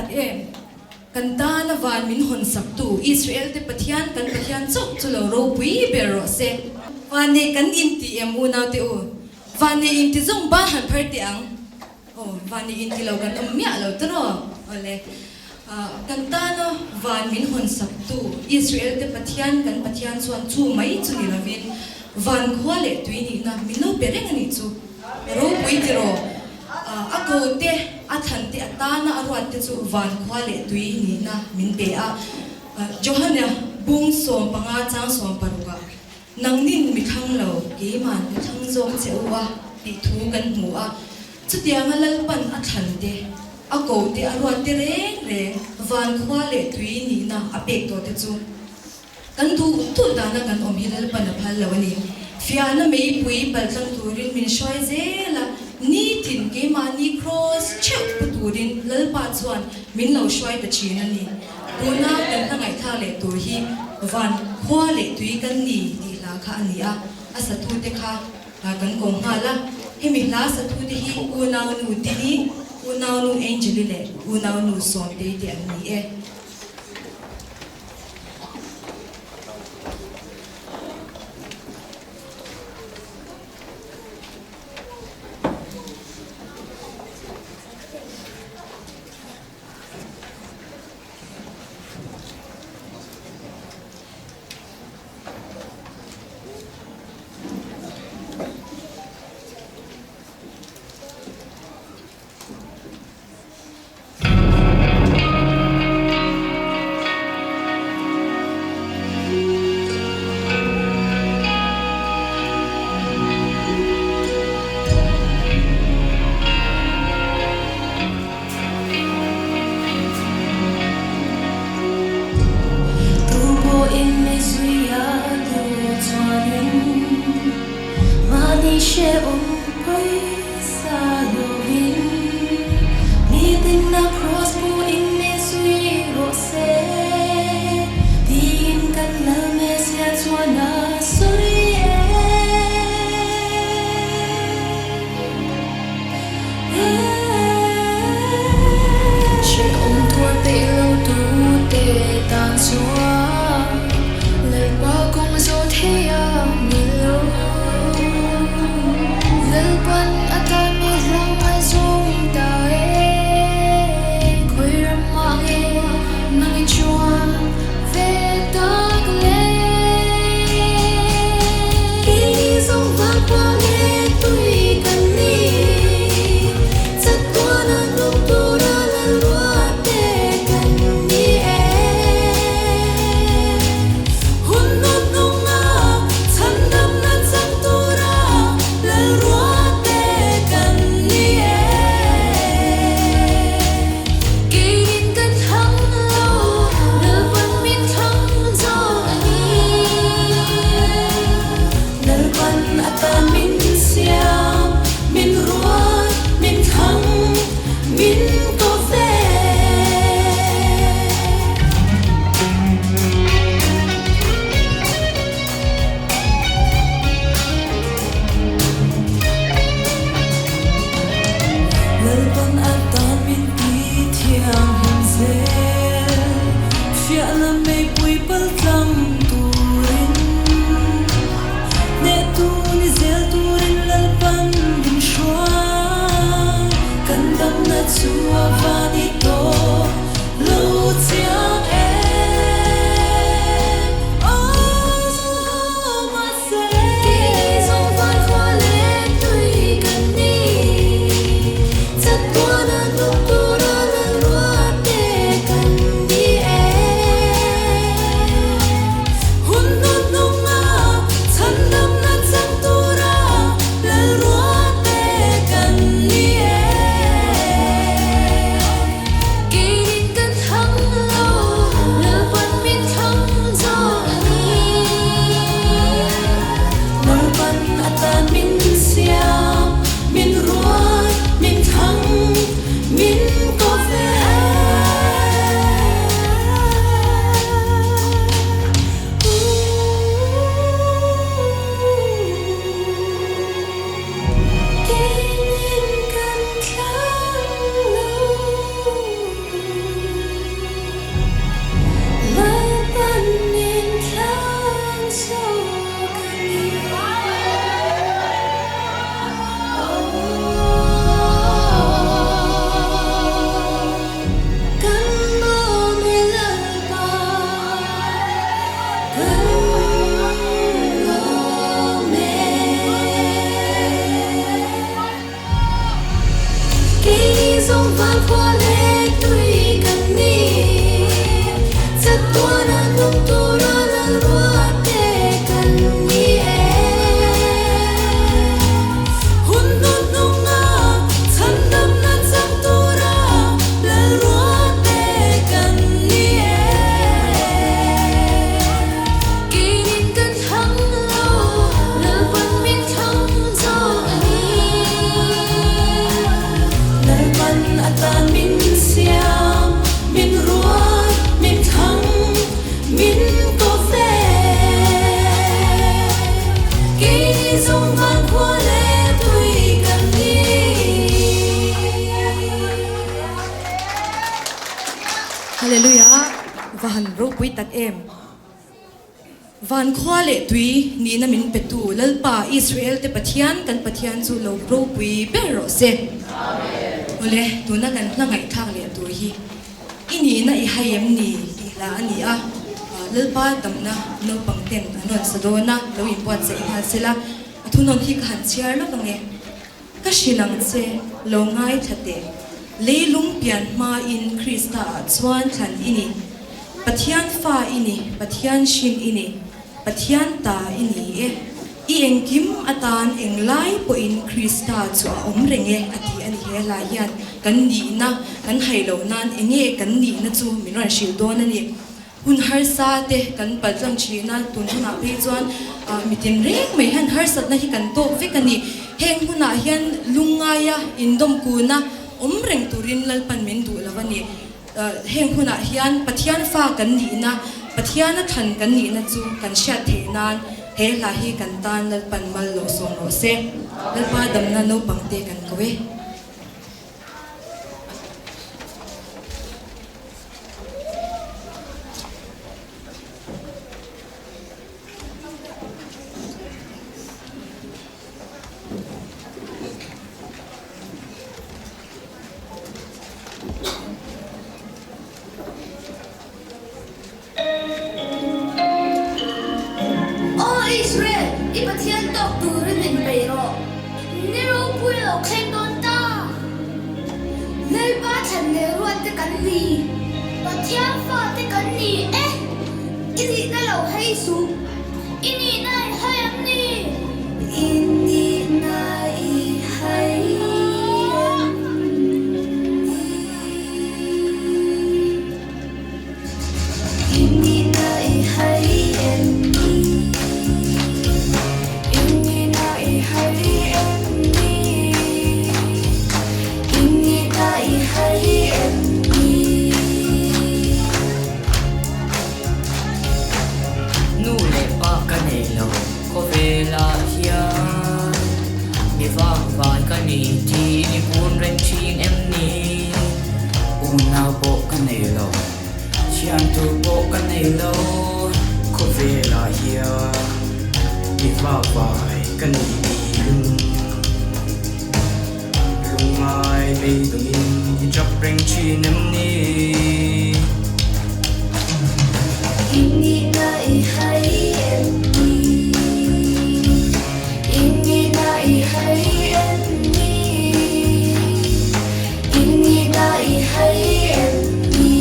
Speaker 8: tak em! Kan tana van min hawn saktu Israel-te Pathian kan Pathian chauh chu lo ropui ber rawh se. Vannei kan inti em unaute u? Vannei inti zawng ban han phar teh ang. Aw, vannei inti lo kan awm miah lo tawh. Awle, kan tana van min hawn saktu Israel-te Pathian kan Pathian chuan chu mai chu ni lovin van khua leh tui nihna min lo pe reng a nih chu. Ropui tiraw? A ko te, a thlan te, a tana a ruat te chu van khua leh tui nihna min pe a. Johana bung 15 chang 16 ah, Nangnin mi thlang lo, keiman ka thlang zawk che u a tih thu kan hmu a. Chutianga Lalpan a thlan te, a ko te, a ruat te reng reng van khua leh tui nihna a pek tawh te chu Kan duh duh dana kan awm hi Lalpan a phal lo a ni. Fiahna meipui paltlang turin min hruai zel a, nitin keimahni kraws theuh pu turin Lalpa chuan min lo hruai ta thin a ni. Tuna kan hla ngaihthlak leh tur hi van khua leh tui kan ni tih hla kha a ni a, a satute kha kan ko nghal a. Hemi hla satute hi unaunu Dini, unaunu Angeli leh unaunu Sawmtei te an ni e. Va han ropui tak em! Van khua leh tui nihna min petu Lalpa Israel te Pathian kan Pathian chu lo ropui ber rawh se. Awle, tuna kan hla ngaihthlak leh tur hi i nihna i hai em ni tih hla a ni a, Lalpa damna naupang ten an rawn sa dawn a, lo inbuatsaih nghal sela, a thunawn hi ka han chhiar lawk ange. Ka hrilh ang che, lo ngaithla teh. Leilung pian hmain Krista-ah chuan thlan i ni. Pathian fa i ni, Pathian hrin i ni, Pathian ta i ni e. I engkim atan englai pawhin Krista chu a awm reng e, a ti a ni. He hlai hian kan nihna, kan hai loh nan enge kan nihna chu min rawn hrilh dawn a ni. Hun harsa te kan pal tlang thin a, tun hunah phei chuan mitin reng mai hian harsatna hi kan tawk vek a ni. Heng hunah hian lungngaia indawm kuna awm reng turin Lalpan min duh lo a ni. Heng hunah hian Pathian fa kan nihna, Pathiana thlan kan nihna chu kan hriat theih nan he hla hi kan tan Lalpan mal lo sawm rawh se. Lalpa damna naupang te kan ko e.
Speaker 9: Aw Israel, i Pathian tawk turin inpeih rawh. Ni ropui a lo thleng dawn ta. Lalpa thlan leh ruatte kan ni. Pathian fate kan ni e. I nihna lo hei suh. I nihna i hai em ni? I nihna i hai em ni? I nihna i hai em ni? I nihna i hai em ni? I nihna i hai em ni?
Speaker 10: Nu leh pa ka nei lo khawvelah hian mi vangvai ka ni tih i kun reng thin em ni? Unau pawh ka nei lo, thian tur pawh ka nei lo khawvelah hian mi vangvai ka ni tih Lungngai beidawngin i tap reng thin em ni?
Speaker 9: I nihna i hai em ni? I nihna i hai em ni? I nihna i hai em ni?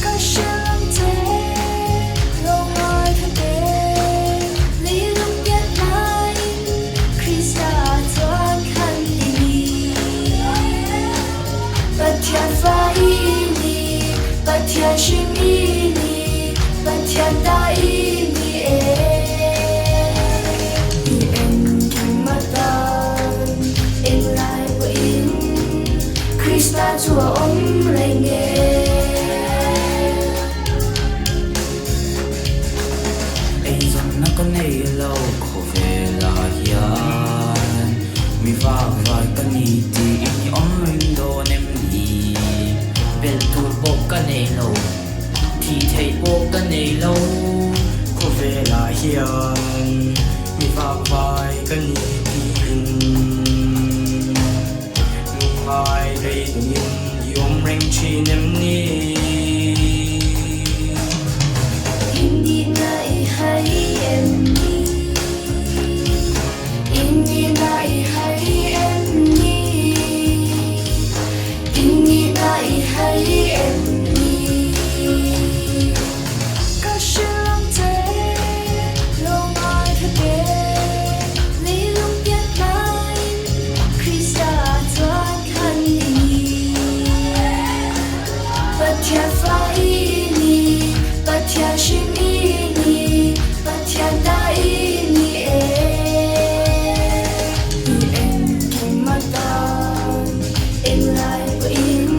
Speaker 9: Ka hrilh ang che, lo ngaithla teh. Leilung pian hnaiin Krista chuan thlan i ni. Pathian fa i ni, Pathian hrim i ni, Pathian ta i ni e. I engkim atan englai pawhin Krista chu a awm reng e.
Speaker 10: Eizawnna ka nei lo khawvelah hian mi vakvai ka ni tiin i awm reng dawn em ni? Belh tur pawh ka nei lo, thih theih pawh ka nei lo khawvelah hian mi vakvai ka ni tiin lungngai beidawngin i awm reng thin em ni?
Speaker 9: I nihna i hai em ni? I nihna i hai em ni? I nihna i hai em ni? Ka hrilh ang che, lo ngaithla teh. Leilung pian hnaiin Krista chuan thlan i ni. Pathian fa i ni, Pathian hrim i ni, Pathian ta i ni e. I engkim atan englai pawhin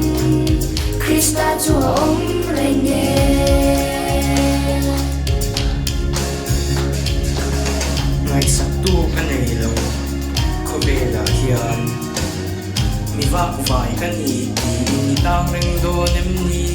Speaker 9: Krista chu a awm reng e.
Speaker 10: Ngaihsaktu ka nei lo khawvelah hian mi vak vai ka ni tiin i tang reng dawn em ni?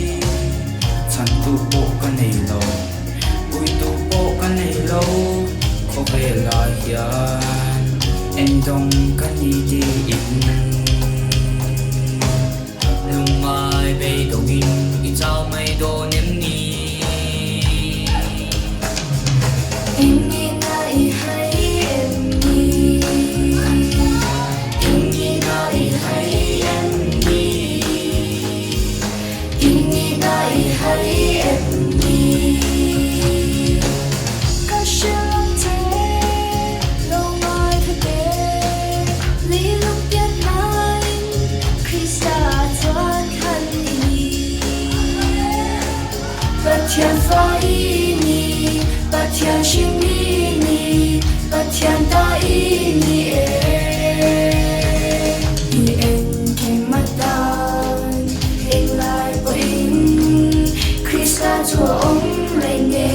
Speaker 9: Pathian fa i ni, Pathian hrim i ni, Pathian ta i ni e. I engkim atan englai pawhin Krista chu a awm reng e.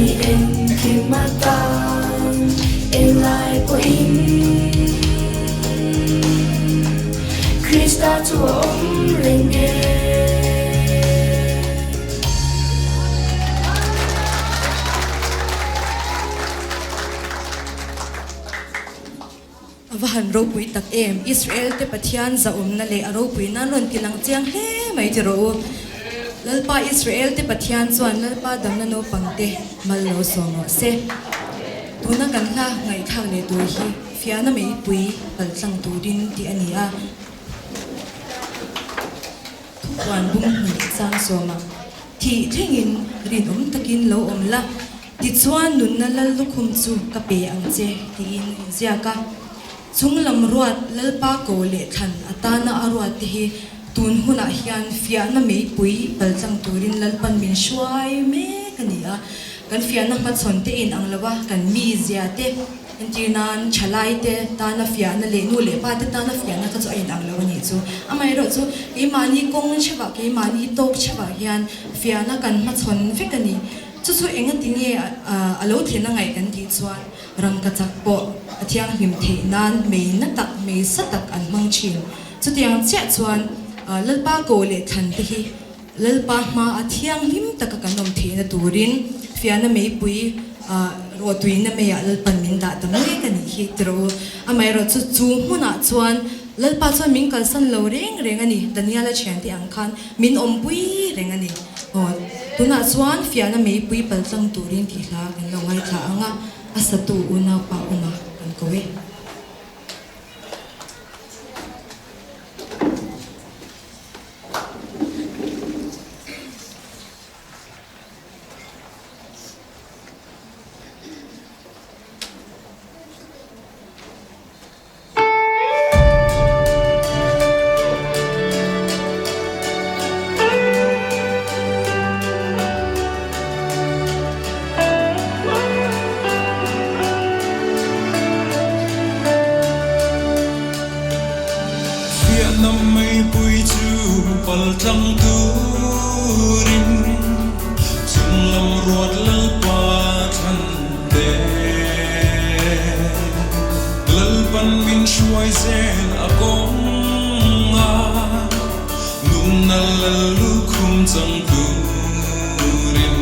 Speaker 9: I engkim atan englai pawhin Krista chu a awm reng e.
Speaker 8: A va han ropui tak em! Israel te Pathian zahawmna leh a ropui nan rawn ti lang chiang hle mai ti rawh u. Lalpa Israel te Pathian chuan Lalpa damna naupang te mal lo sawm rawh se. Tuna kan hla ngaihthlak leh tur hi fiahna meipui paltlang turin tih a ni a. Thupuan bung hnih chang sawma thih thlengin rinawm takin lo awm la, tichuan nunna lal lukhum chu ka pe ang che tiin inziak a. Chung lam ruat Lalpa ko leh thlan atana a ruat te hi tun hunah hian fiahna meipui paltlang turin Lalpan min hruai mek a ni a. Kan fiahna hmachhawn te in ang lova kan mizia te, Entir nan thalaite tana fiahna leh nu leh pa te tana fiahna kha chu a inang lo a nih chu. Amaherawh chu keimahni kawng chhevah, keimahni tawk chhevah hian fiahna kan hmachhawn vek a ni. Chu chu enga ti nge a lo thlen a ngaih kan tih chuan rangka chak pawh a thianghlim theih nan mei na tak, mei sa tak an hmang thin. Chutiang chiah chuan Lalpa ko leh thlan te hi Lalpa hma a thianghlim taka kan awm theihna turin fiahna meipui rawhtuina meiah Lalpan min dah ta mek a nih hi ti rawh u. Amaherawh chu chu hmunah chuan Lalpa chuan min kalsan lo reng reng a ni, Daniela thiante ang khan min awmpui reng a ni. Aw, tunah chuan fiahna meipui paltlang turin tih hla kan lo ngaithla ang a, a satu unaupa awma kan ko e.
Speaker 4: Fiahna meipui chu paltlang turin chunglam ruat Lalpa thlan te. Lalpan min hruai zel a kawng a, nunna lal lukhum chang turin.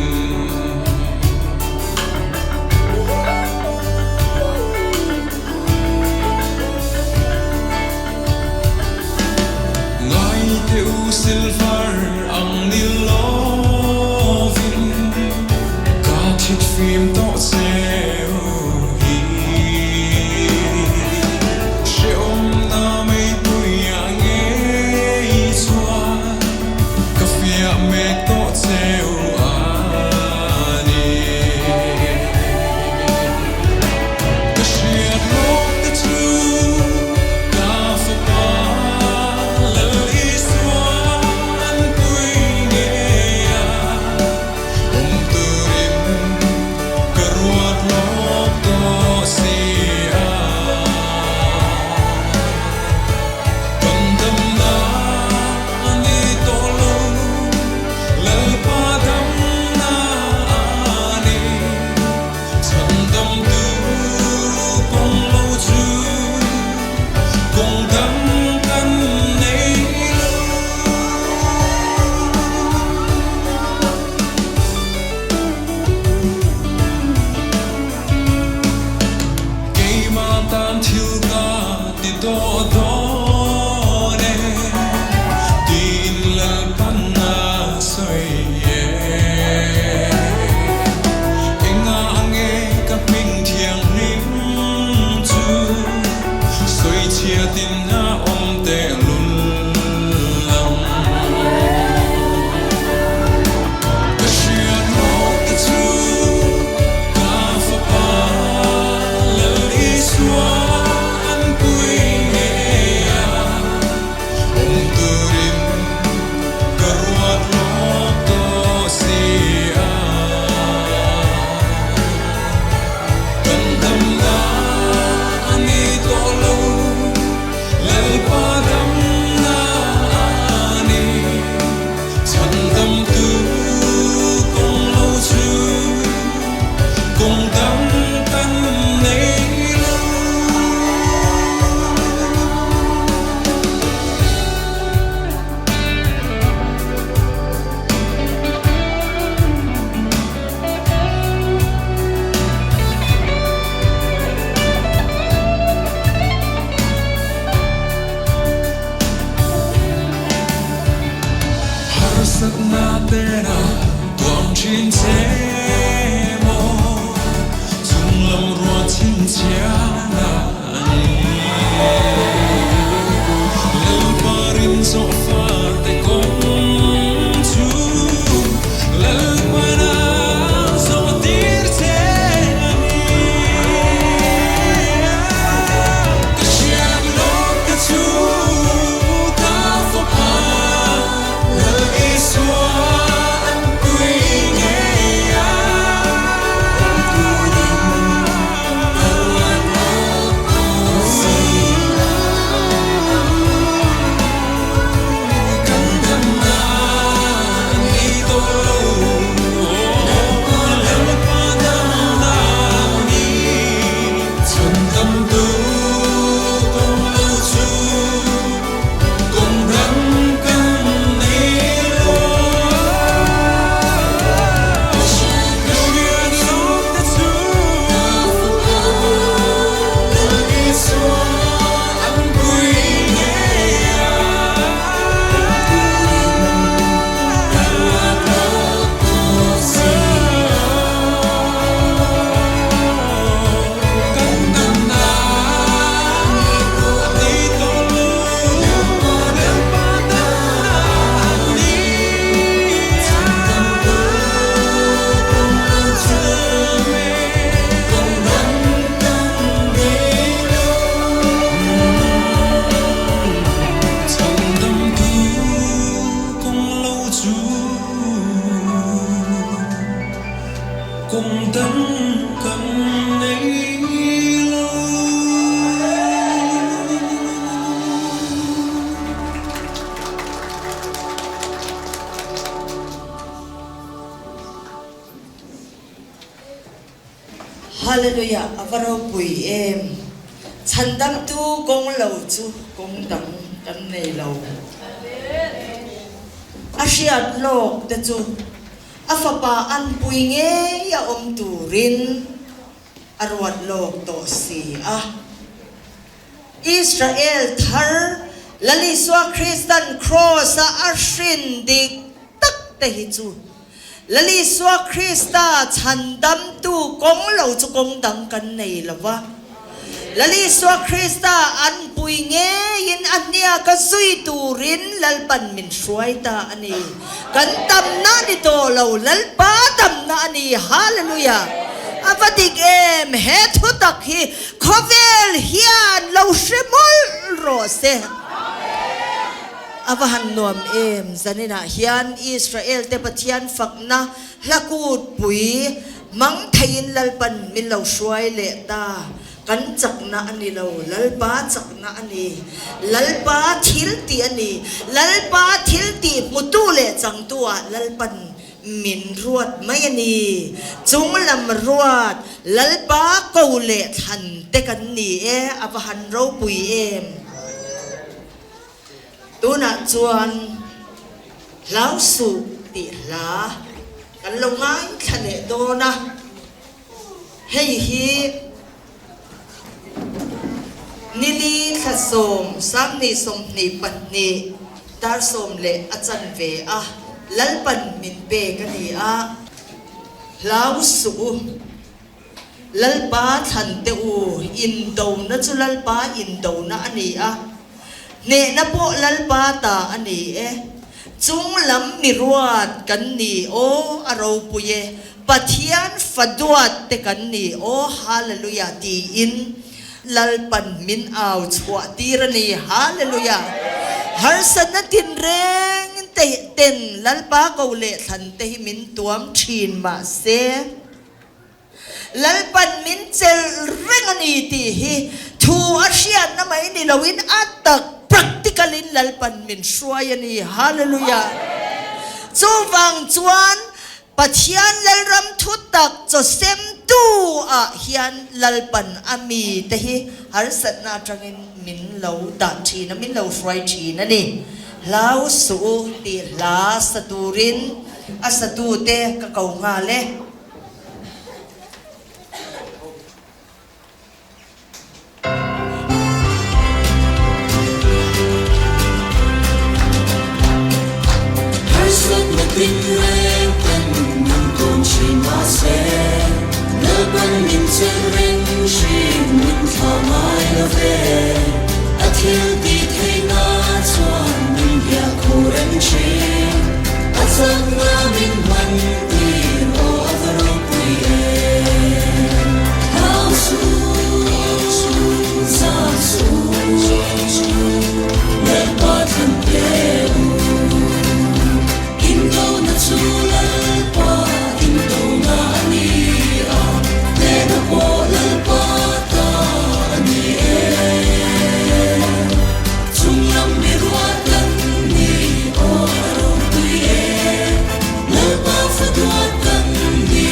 Speaker 4: Ngaite u silver ang ni lovin ka thit fim tawh cheu hi. Hrehawmna meipuiah ngei chuan ka fiah mek tawh cheu a ni. Ka hriat lawk te chu ka fapa Lal Isua an pui ngei a, awm turin ka ruat lawk tawh si a. Kan damna a ni tawh lo Lalpa. Harsatna tena tuam thin che maw Chunglam ruah chhinchhiahna a ni. Lalpa rinzawh fate kawng chu Lalpana zawh tir che a ni. Ka hriat lawk te chu ka fapa Lal Isua an pui ngei a. Kan damna ni tawh lo, Lalpa damna ni chhandamtu kawng lo chu kawng dang kan nei lo. Ka hriat lawk te chu Lal Isua an pui ngei a. Kan damna a nei tawh lo, Lalpa damna a ni. Chhandamtu kawng lo chu kawng dang kan nei lo.
Speaker 6: Hallelujah a va ropui em! Chhandamtu kawng lo chu kawng dang kan nei lo. A hriat lawk te chu a fapa anpui ngei a awm turin a ruat lawk tawh si a. Israel thar Lal Isua Kristan Kraws-a a hrin dik tak te hi chu Lal Isua Krista chhandamtu kawng lo chu kawng dang kan nei lo va. Lal Isua Krista an pui ngeiin a hniaka zui turin Lalpan min hruai ta a ni. Kan tamna a ni tawh lo, Lalpa tamna a ni. Hallelujah! A va dik em? He thutak hi Khawvel hian lo hre mawlh rawh se. A va han nuam em! Zaninah hian Israel te Pathian fakna hla kutpui hmang theiin Lalpan min lo hruai leh ta. Kan chakna a ni lo, Lalpa chakna a ni. Lalpa thil tih a ni. Lalpa thil tih hmutu leh changtu ah Lalpan Min ruat mai a ni. Chung lam ruat, Lalpa ko leh thlan te kan ni e, a va han ropui em. Tunah chuan Hlau suh tih hla kan lo ngaithla leh dawn a, hei hi Nili thla sawm, 2022, dar sawm leh a chan ve a, Lalpan min pek a ni a, Hlau suh u, Lalpa thlan teh u, indona chu Lalpa indona a ni a, hnehna pawh Lalpa ta a ni e, chung lam mi ruat kan ni aw a ropui e, Pathian fa duat te kan ni aw Hallelujah tiin Lalpan min au chhuah tir a ni Hallelujah Harsatna tinreng te ten Lalpa ko leh thlan te hi min tuam thin mahse Lalpan min chelh reng a ni tih hi thu a hriatna mai ni loin a tak practical in Lalpan min hruai a ni Hallelujah Chuvang chuan Pathian Lalram thutak chawsemtu ah hian Lalpan a mi te hi harsatna atangin min lo dah thin a, min lo hruai thin a ni. Hlau suh u tih hla sa turin a satu te ka ko nghal e.
Speaker 7: tinreng ten min tawn thin mahse, Lalpan min chelh reng thin, min thlah ngai lo ve. A thil tih theihna chuan min hliah khuh reng thin, a chakna min hman tir aw a va ropui em. Hlau suh, zam suh, Lalpa thlan pe u. Indona chu Lalpa indona a ni a, hnehna pawh Lalpa ta a ni e. Chunglam mi ruat kan ni aw a ropui e, Lalpa fa duat kan ni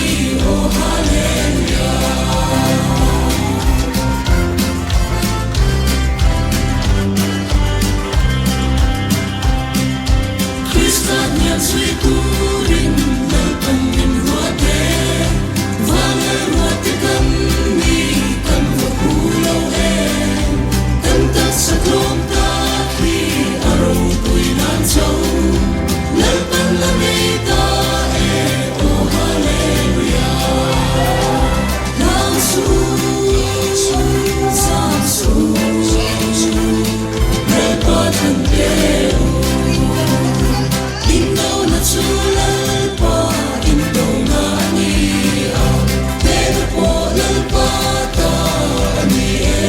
Speaker 7: aw Hallelujah. Krista hniam zui turin Lalpan min ruat e, Van lal ruat te kan ni, kan va hu lo em. Kan taksa tlawm tak hi a ropui nan cho, Lalpan la nei ta e, aw Hallelujah. Hlau suh, zam suh, Lalpa thlan pe u. Indona chu Lalpa indona a ni a, hnehna pawh Lalpa ta a ni e.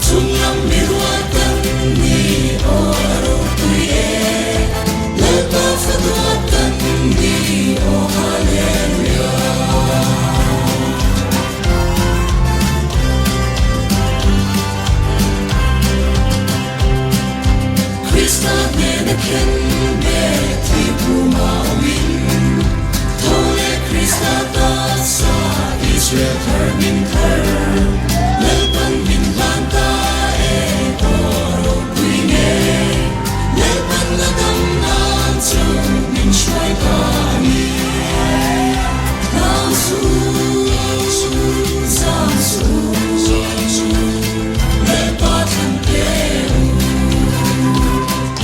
Speaker 7: Chunglam mi ruat kan ni aw a ropui e, Lalpa fa duat kan ni aw Hallelujah. Krista hnena khen ber thi phuma awmin, tho leh Krista taksa Israel thar min thar, Lalpan min hlan ta e aw a ropui nge, Lalpan la dam nan chu min hruai ta a ni. Hlau suh, zam suh, Lalpa thlan pe u.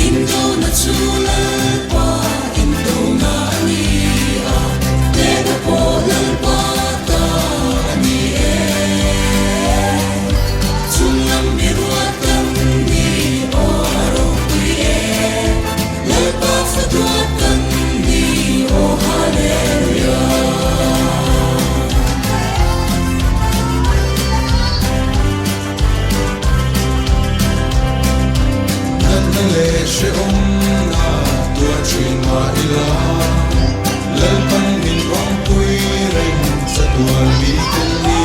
Speaker 7: Indona chu Lalpa indona a ni a, hnehna pawh Lalpa ta a ni e. Chunglam mi ruat kan ni aw a ropui e, Lalpa fa duat kan ni aw Hallelujah.
Speaker 4: Natna leh hrehawmna tuar thin mah ila, Lalpan min awmpui reng chatuan mi tel ni.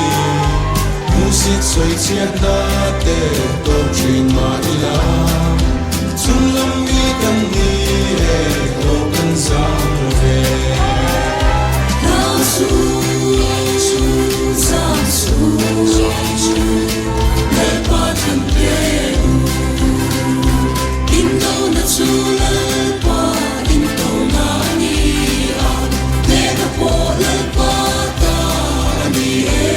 Speaker 4: Hmuhsit sawi chhiatna te tawp thin mah ila, Chunglam mi kan ni e, aw kan zam lo ve.
Speaker 7: Hlau suh, zam suh, Lalpa thlan pe u. Indona chu Lalpa indona a ni a, hnehna pawh Lalpa ta a ni e.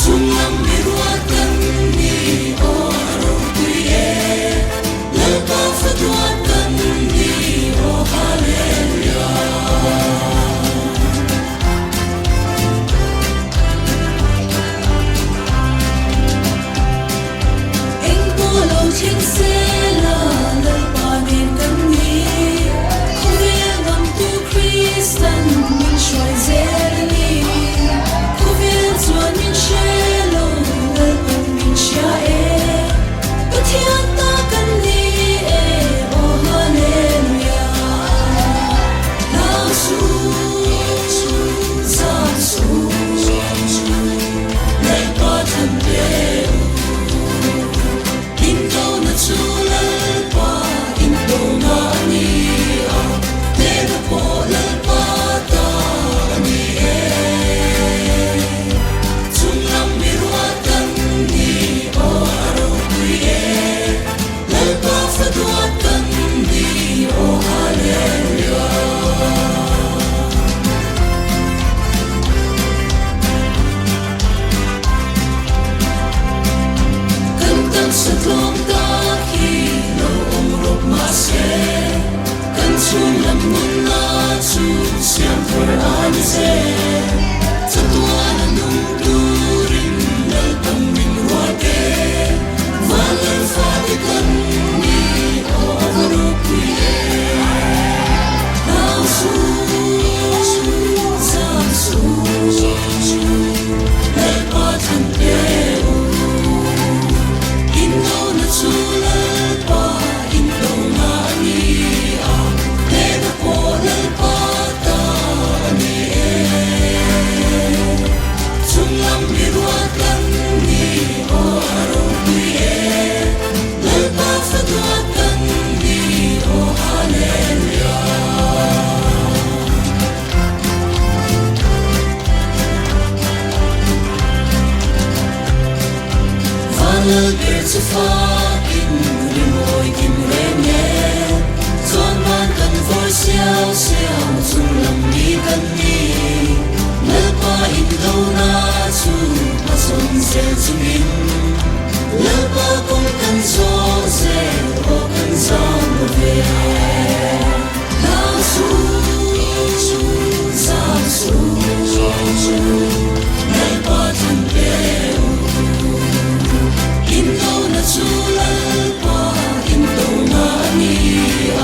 Speaker 7: Chunglam mi ruat kan ni aw a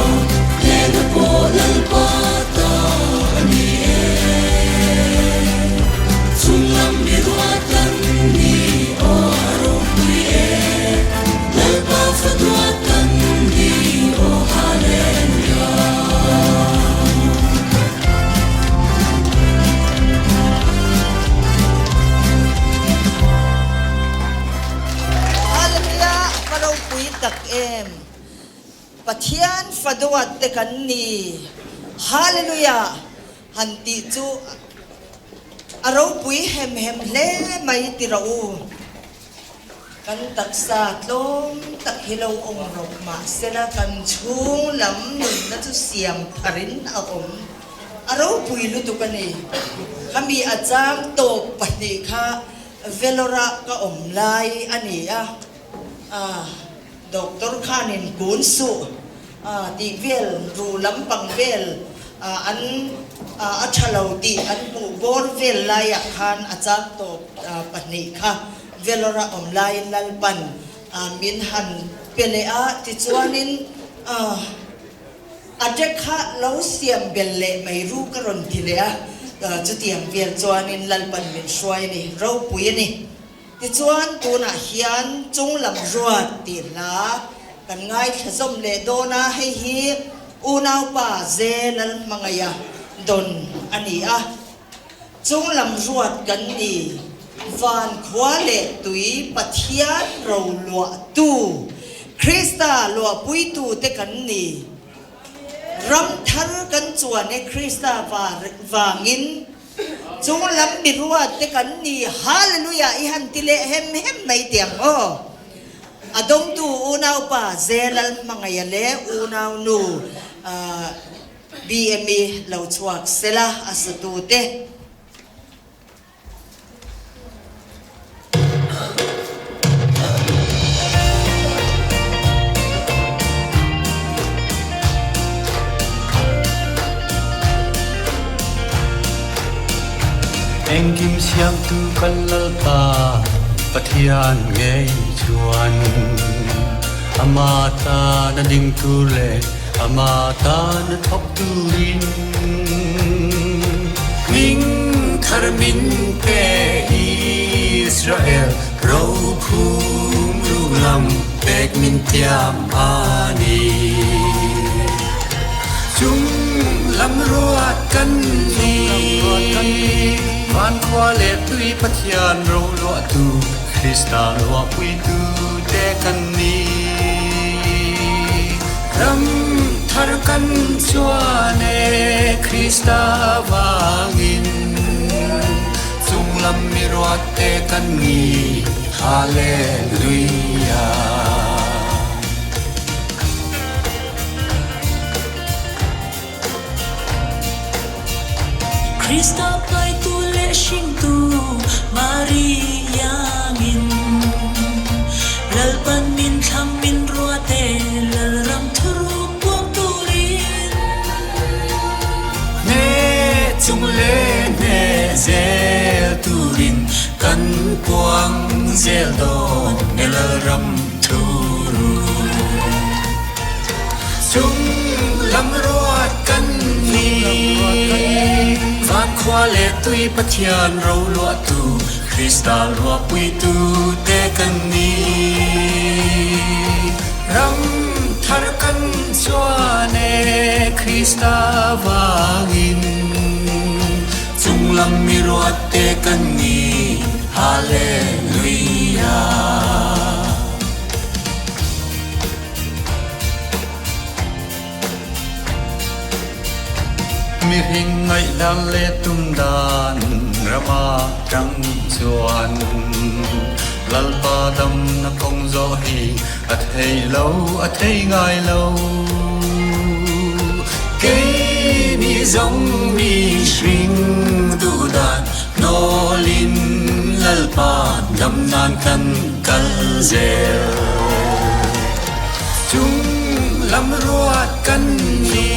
Speaker 7: a, hnehna pawh Lalpa ta a ni e. Chunglam mi ruat kan ni, aw a ropui e. Lalpa fa duat kan ni, aw Hallelujah.
Speaker 6: Hallelujah a va ropui tak em. Pathian fa duat te kan ni. Hallelujah han tih chu a ropui hem hem hle mai ti rawh u. Kan taksa tlawm tak hi lo awm rawh mahsela kan chhung lam nunna chu siam tharin a awm. A ropui lutuk a ni. Khami a chang tawp pahnih kha Vellore-a ka awm lai a ni a. A, doctor khanin kun suh a tih vel ru lampang vel an a tha lo tih an hmuh bawr vel laiah khan a chak tawp pahnih kha Vellore-a awm laiin Lalpan min han pe leh a, tichuanin a ṭek kha lo siam bel leh mai ru ka rawn ti leh a, chutiang vel chuanin Lalpan min hruai a ni, ropui a ni. Tichuan, tunah hian chunglam ruat tih hla kan ngaithla zawm leh dawn a, hei hi unaupa Ze Lalhmangaia dawn a ni a. Chunglam ruat kan ni, van khua leh tui Pathian ro luahtu, Krista luahpuitute kan ni. Ram thar kan chuan e Krista vangin. Chung lam miruat te kan ni Hallelujah i han ti leh hem hem mai teh ang aw. A dawngtu unaupa Zelal Hmangaia leh unaunu BME lo chhuak sela a satute.
Speaker 11: Engkim siamtu kan Lalpa Pathian ngei chuan Ama tana ding tur leh Ama tana thawk turin Hming thar min pe Israel rophum ruklam pek min tiam a ni. Chung lam ruat kan ni Van khua leh tui Pathian ro luahtu Krista luahpuitu te kan ni. Ram thar kan chuan e Krista vangin Chunglam mi ruat te kan ni Hallelujah.
Speaker 7: Krista paitu leh hringtu Maria min Lalpan min thlang min ruat e Lalram thuruk puang turin.
Speaker 11: Hne chung leh hne zel turin kan puang zel dawn e Lalram thuruk. Chung lam ruat kan ni. Van khua leh tui Pathian ro luahtu, Krista luahpuitu te kan ni. Ram thar kan chuan e Krista vangin, Chung lam mi ruat te kan ni. Hallelujah. Mihring ngaihdan leh tum dan rama tang chuan Lalpa damna kawng zawh hi a thei lo, a thei ngai lo. Keini zawng mihring duh dan hnawlin Lalpa dam nan kan kal zel. Chung lam ruat kan ni.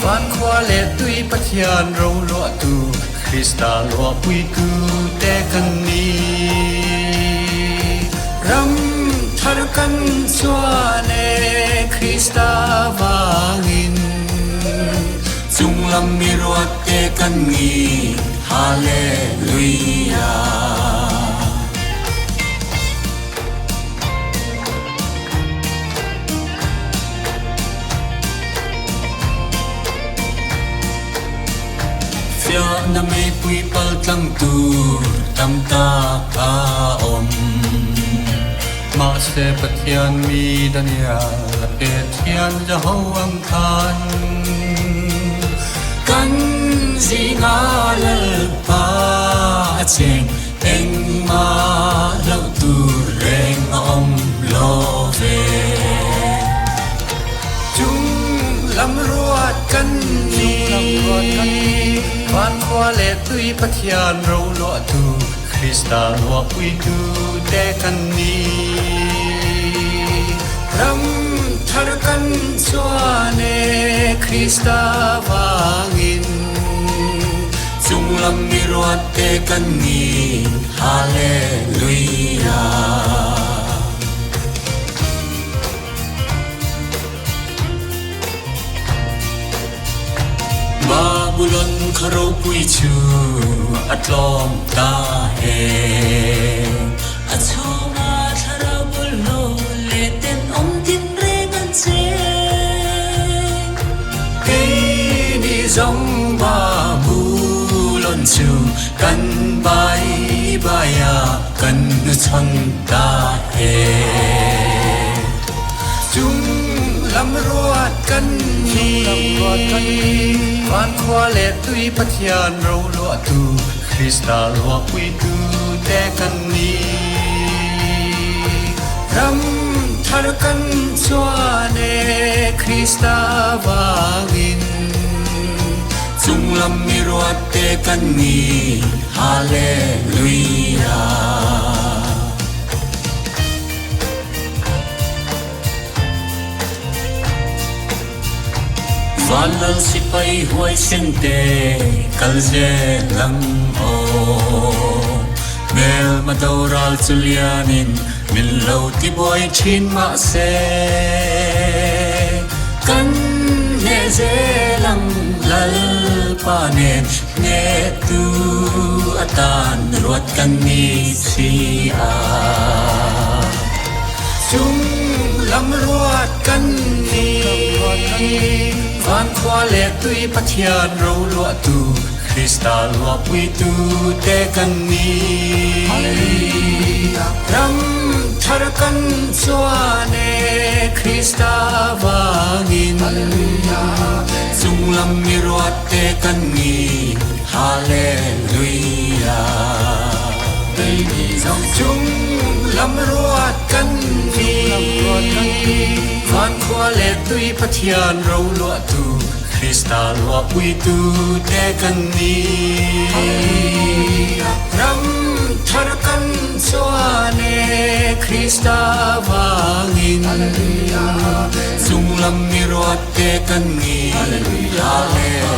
Speaker 11: Van khua leh tui Pathian ro luahtu Krista luahpuitu te kan ni. Ram thar kan chuan e Krista. Krista vangin. Chunglam mi ruatte kan ni, Hallelujah. Fiahna meipui paltlang tur tam tak a awm. Mahse Pathian mi Daniel a pe thian Jeho ang khan kan zinga Lalpa a cheng engmah loh tur reng a awm lo ve. Chung lam ruat kan ni. Van khua leh tui Pathian roluahtu Krista luahpuitu te kan ni. Ram thar kan chuan e Krista vangin. Chung lam mi ruat te kan ni. Hallelujah. Babulon kha ropui chu a tlawm ta e.
Speaker 7: A chhungah thlarau bawlhhlawh leh tenawm tinreng an cheng.
Speaker 11: Keini zawng Babulon chu kan bai bai a, kan hnuchhawn ta e. Chung lam ruat kan ni. Van khua leh tui Pathian roluahtu Krista luahpuitu te kan ni. Ram thar kan chuan e Krista vangin. Chung lam mi ruat te kan ni. Hallelujah. Vanlal sipai huaisen te kal zel ang aw. Hmelma doral chu lianin min lo tibuai thin mahse kan hneh zel ang Lalpa nen hnehtu atan ruat kan ni si a. Chung lam ruat kan ni. Van khua leh tui Pathian roluahtu Krista luahpuitu te kan ni. Ram thar kan chuan e Krista vangin. Chung lam mi ruat te kan ni. Hallelujah. Chung lam ruat kan ni. Van khua leh tui Pathian roluahtu Krista luahpuitu te kan ni. Ram thar kan chuan e Krista vangin. Chung lam mi ruat te kan ni. Hallelujah.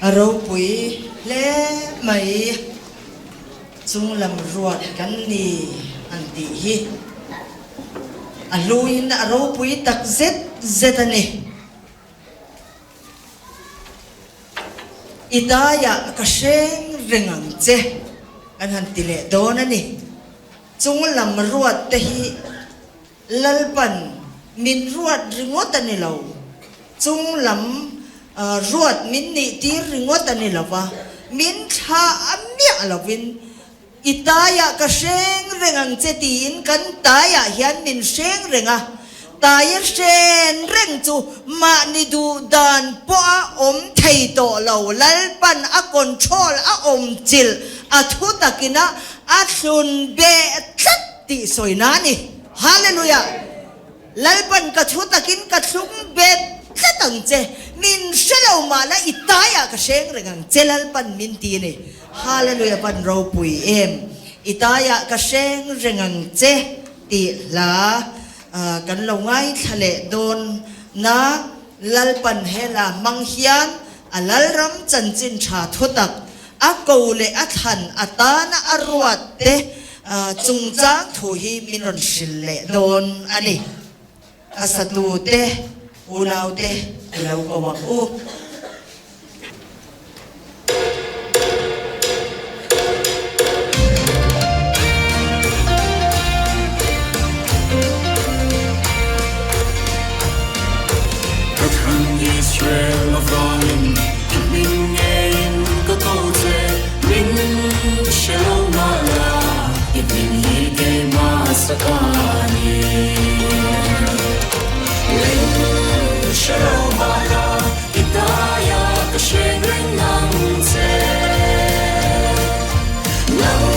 Speaker 6: A ropui hle mai. Chunglam ruat kan ni an tih hi a hluin a ropui tak zet zet a ni. I daiah ka hreng reng ang che kan han ti leh dawn a ni. Chunglam ruat te hi Lalpan min ruat ringawt a ni lo. Chunglam ruat min nih tir ringawt a ni lo va, min thlah a miah lovin I taiah ka hreng reng ang che tiin kan taiah hian min hreng reng a, tai hren reng chu mahni duh dan pawh a awm thei tawh lo, Lalpan a control a awm chilh a thu takina a thlun beh tlat tih sawina a ni. Hallelujah! Lalpan ka thu takin ka thlung bet tlat ang che, min hre lo mah la i taiah ka hreng reng ang che Lalpan min ti a ni. Hallelujah van ropui em! I taiah ka hreng reng ang che. tih hla kan lo ngaithla leh dawn na Lalpan hela hmang hian a Lalram chanchin tha thutak a ko leh a thlan atana a ruat te chungchang thu hi min rawn hrilh leh dawn a ni. A satu te, unau te i lo ko ang u.
Speaker 7: Ka thlan Israel avangin i hming ngeiin ka ko che, min hre lo mah la, i hming hi keimah sak a ni. Min hre lo mah la, I daia ka hreng reng ang che. Nang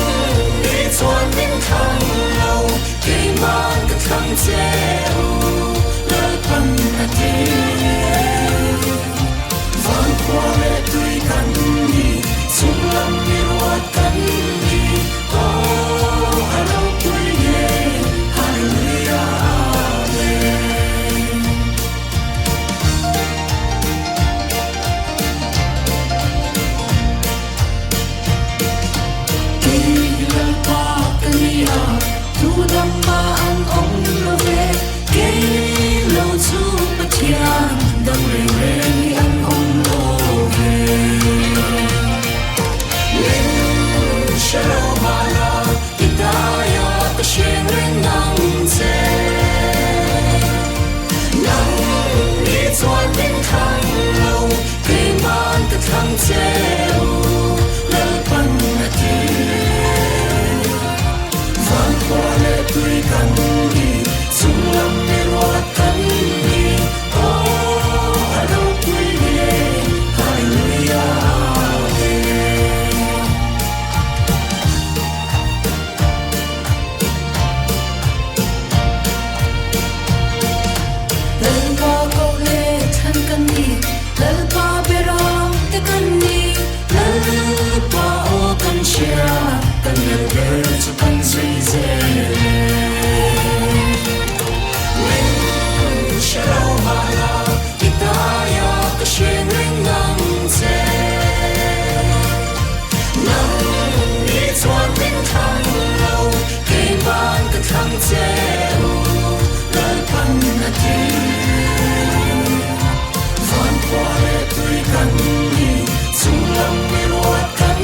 Speaker 7: ni chuan min thlang lo, keimah ka thlang che u, Lalpan a ti. Vankhua leh tui kan ni, chung lam i ruat kan ni, aw a ropui ngei, Hallelujah Amen. Kei Lalpa ka ni a, tu dang mah an awm lo ve, kei lo chu Pathian dang reng reng hi an awm lo ve. Min hre lo mah la, i daia ka hreng reng ang che. Nang ni chuan min thlang lo, keiman ka thlang che u, Lalpan a ti. Vankhua leh tui kan ni, chung lam i ruat kan ni, aw a ropui ngei, Hallelujah Amen.
Speaker 2: Lalpa koh leh thlan kan ni, Lalpa berang te kan ni, Lalpa aw kan hria,
Speaker 7: kan lel ber chu kan zui zel e. Min hre lo mah la, i daia ka hreng reng ang che. Nang ni chuan min thlang lo, keiman ka thlang che u, Lalpan a ti. Vankhua leh tui kan ni, chung lam i ruat kan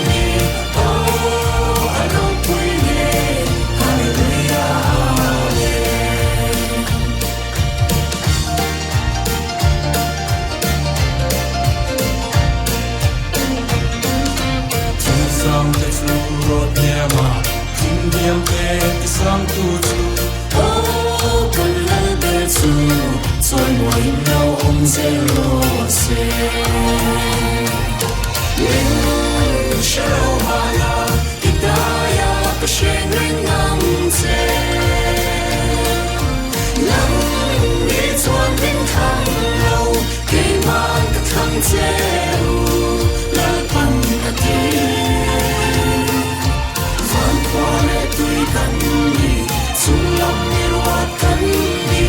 Speaker 7: ni, aw a ropui ngei, Hallelujah Amen.
Speaker 4: Thing sang te chu rawt hniam a, thing hniam te ti sang tu chu.
Speaker 7: Aw kan lal ber chu chawi muain lo awm zel rawh se. Min hre lo mah la, i daia ka hreng reng ang che. Nang ni chuan min thlang lo, keiman ka thlang che u, Lalpan a ti. Vankhua leh tui kan ni, chung lam i ruat kan ni,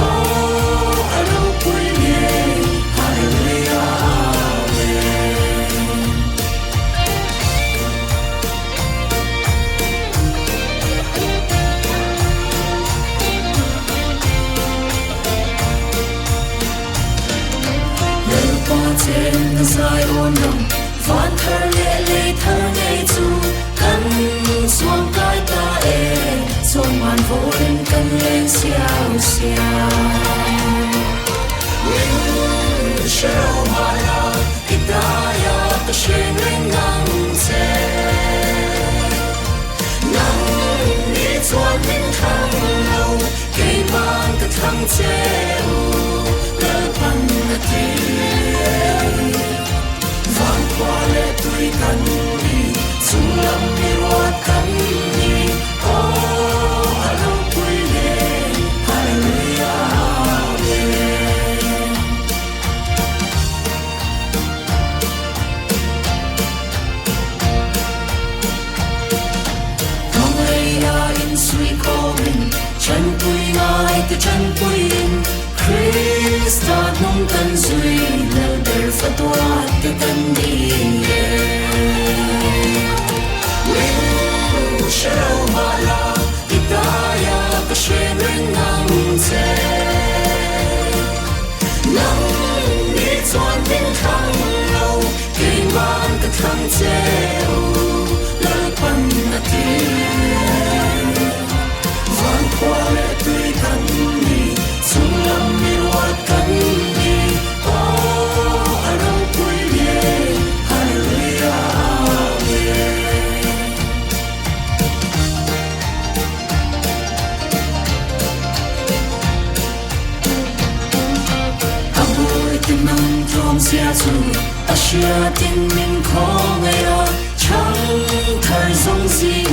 Speaker 7: aw a ropui ngei, Hallelujah Amen. Lalpa chen a zai awn ram, van thar leh lei thar ngei chu kan chuang kai ta e, chuan man vawrin kan leng siau siau. Min hre lo mah la, i daia ka hreng reng ang che. Nang ni chuan min thlang lo, keiman ka thlang che u, Lalpan a ti. Vankhua leh tui kan ni, chung lam i ruat kan ni, aw a ropui ngei, Hallelujah. tanpuiin Krista hnung kan zui Lal ber fatuat te kan ni e. Min hre lo mah la i daia ka hre reng ang che. Nang ni chuan min thlang lo keiman ka thlang che u Lalpan a ti. Van khua leh tui kan ni, chung lam mi ruat kan ni, aw a ropui ngei, Hallelujah Amen. A bawihte nang tlawm zia chu a hriatin min khawngaih a, chhang thar zawng zing.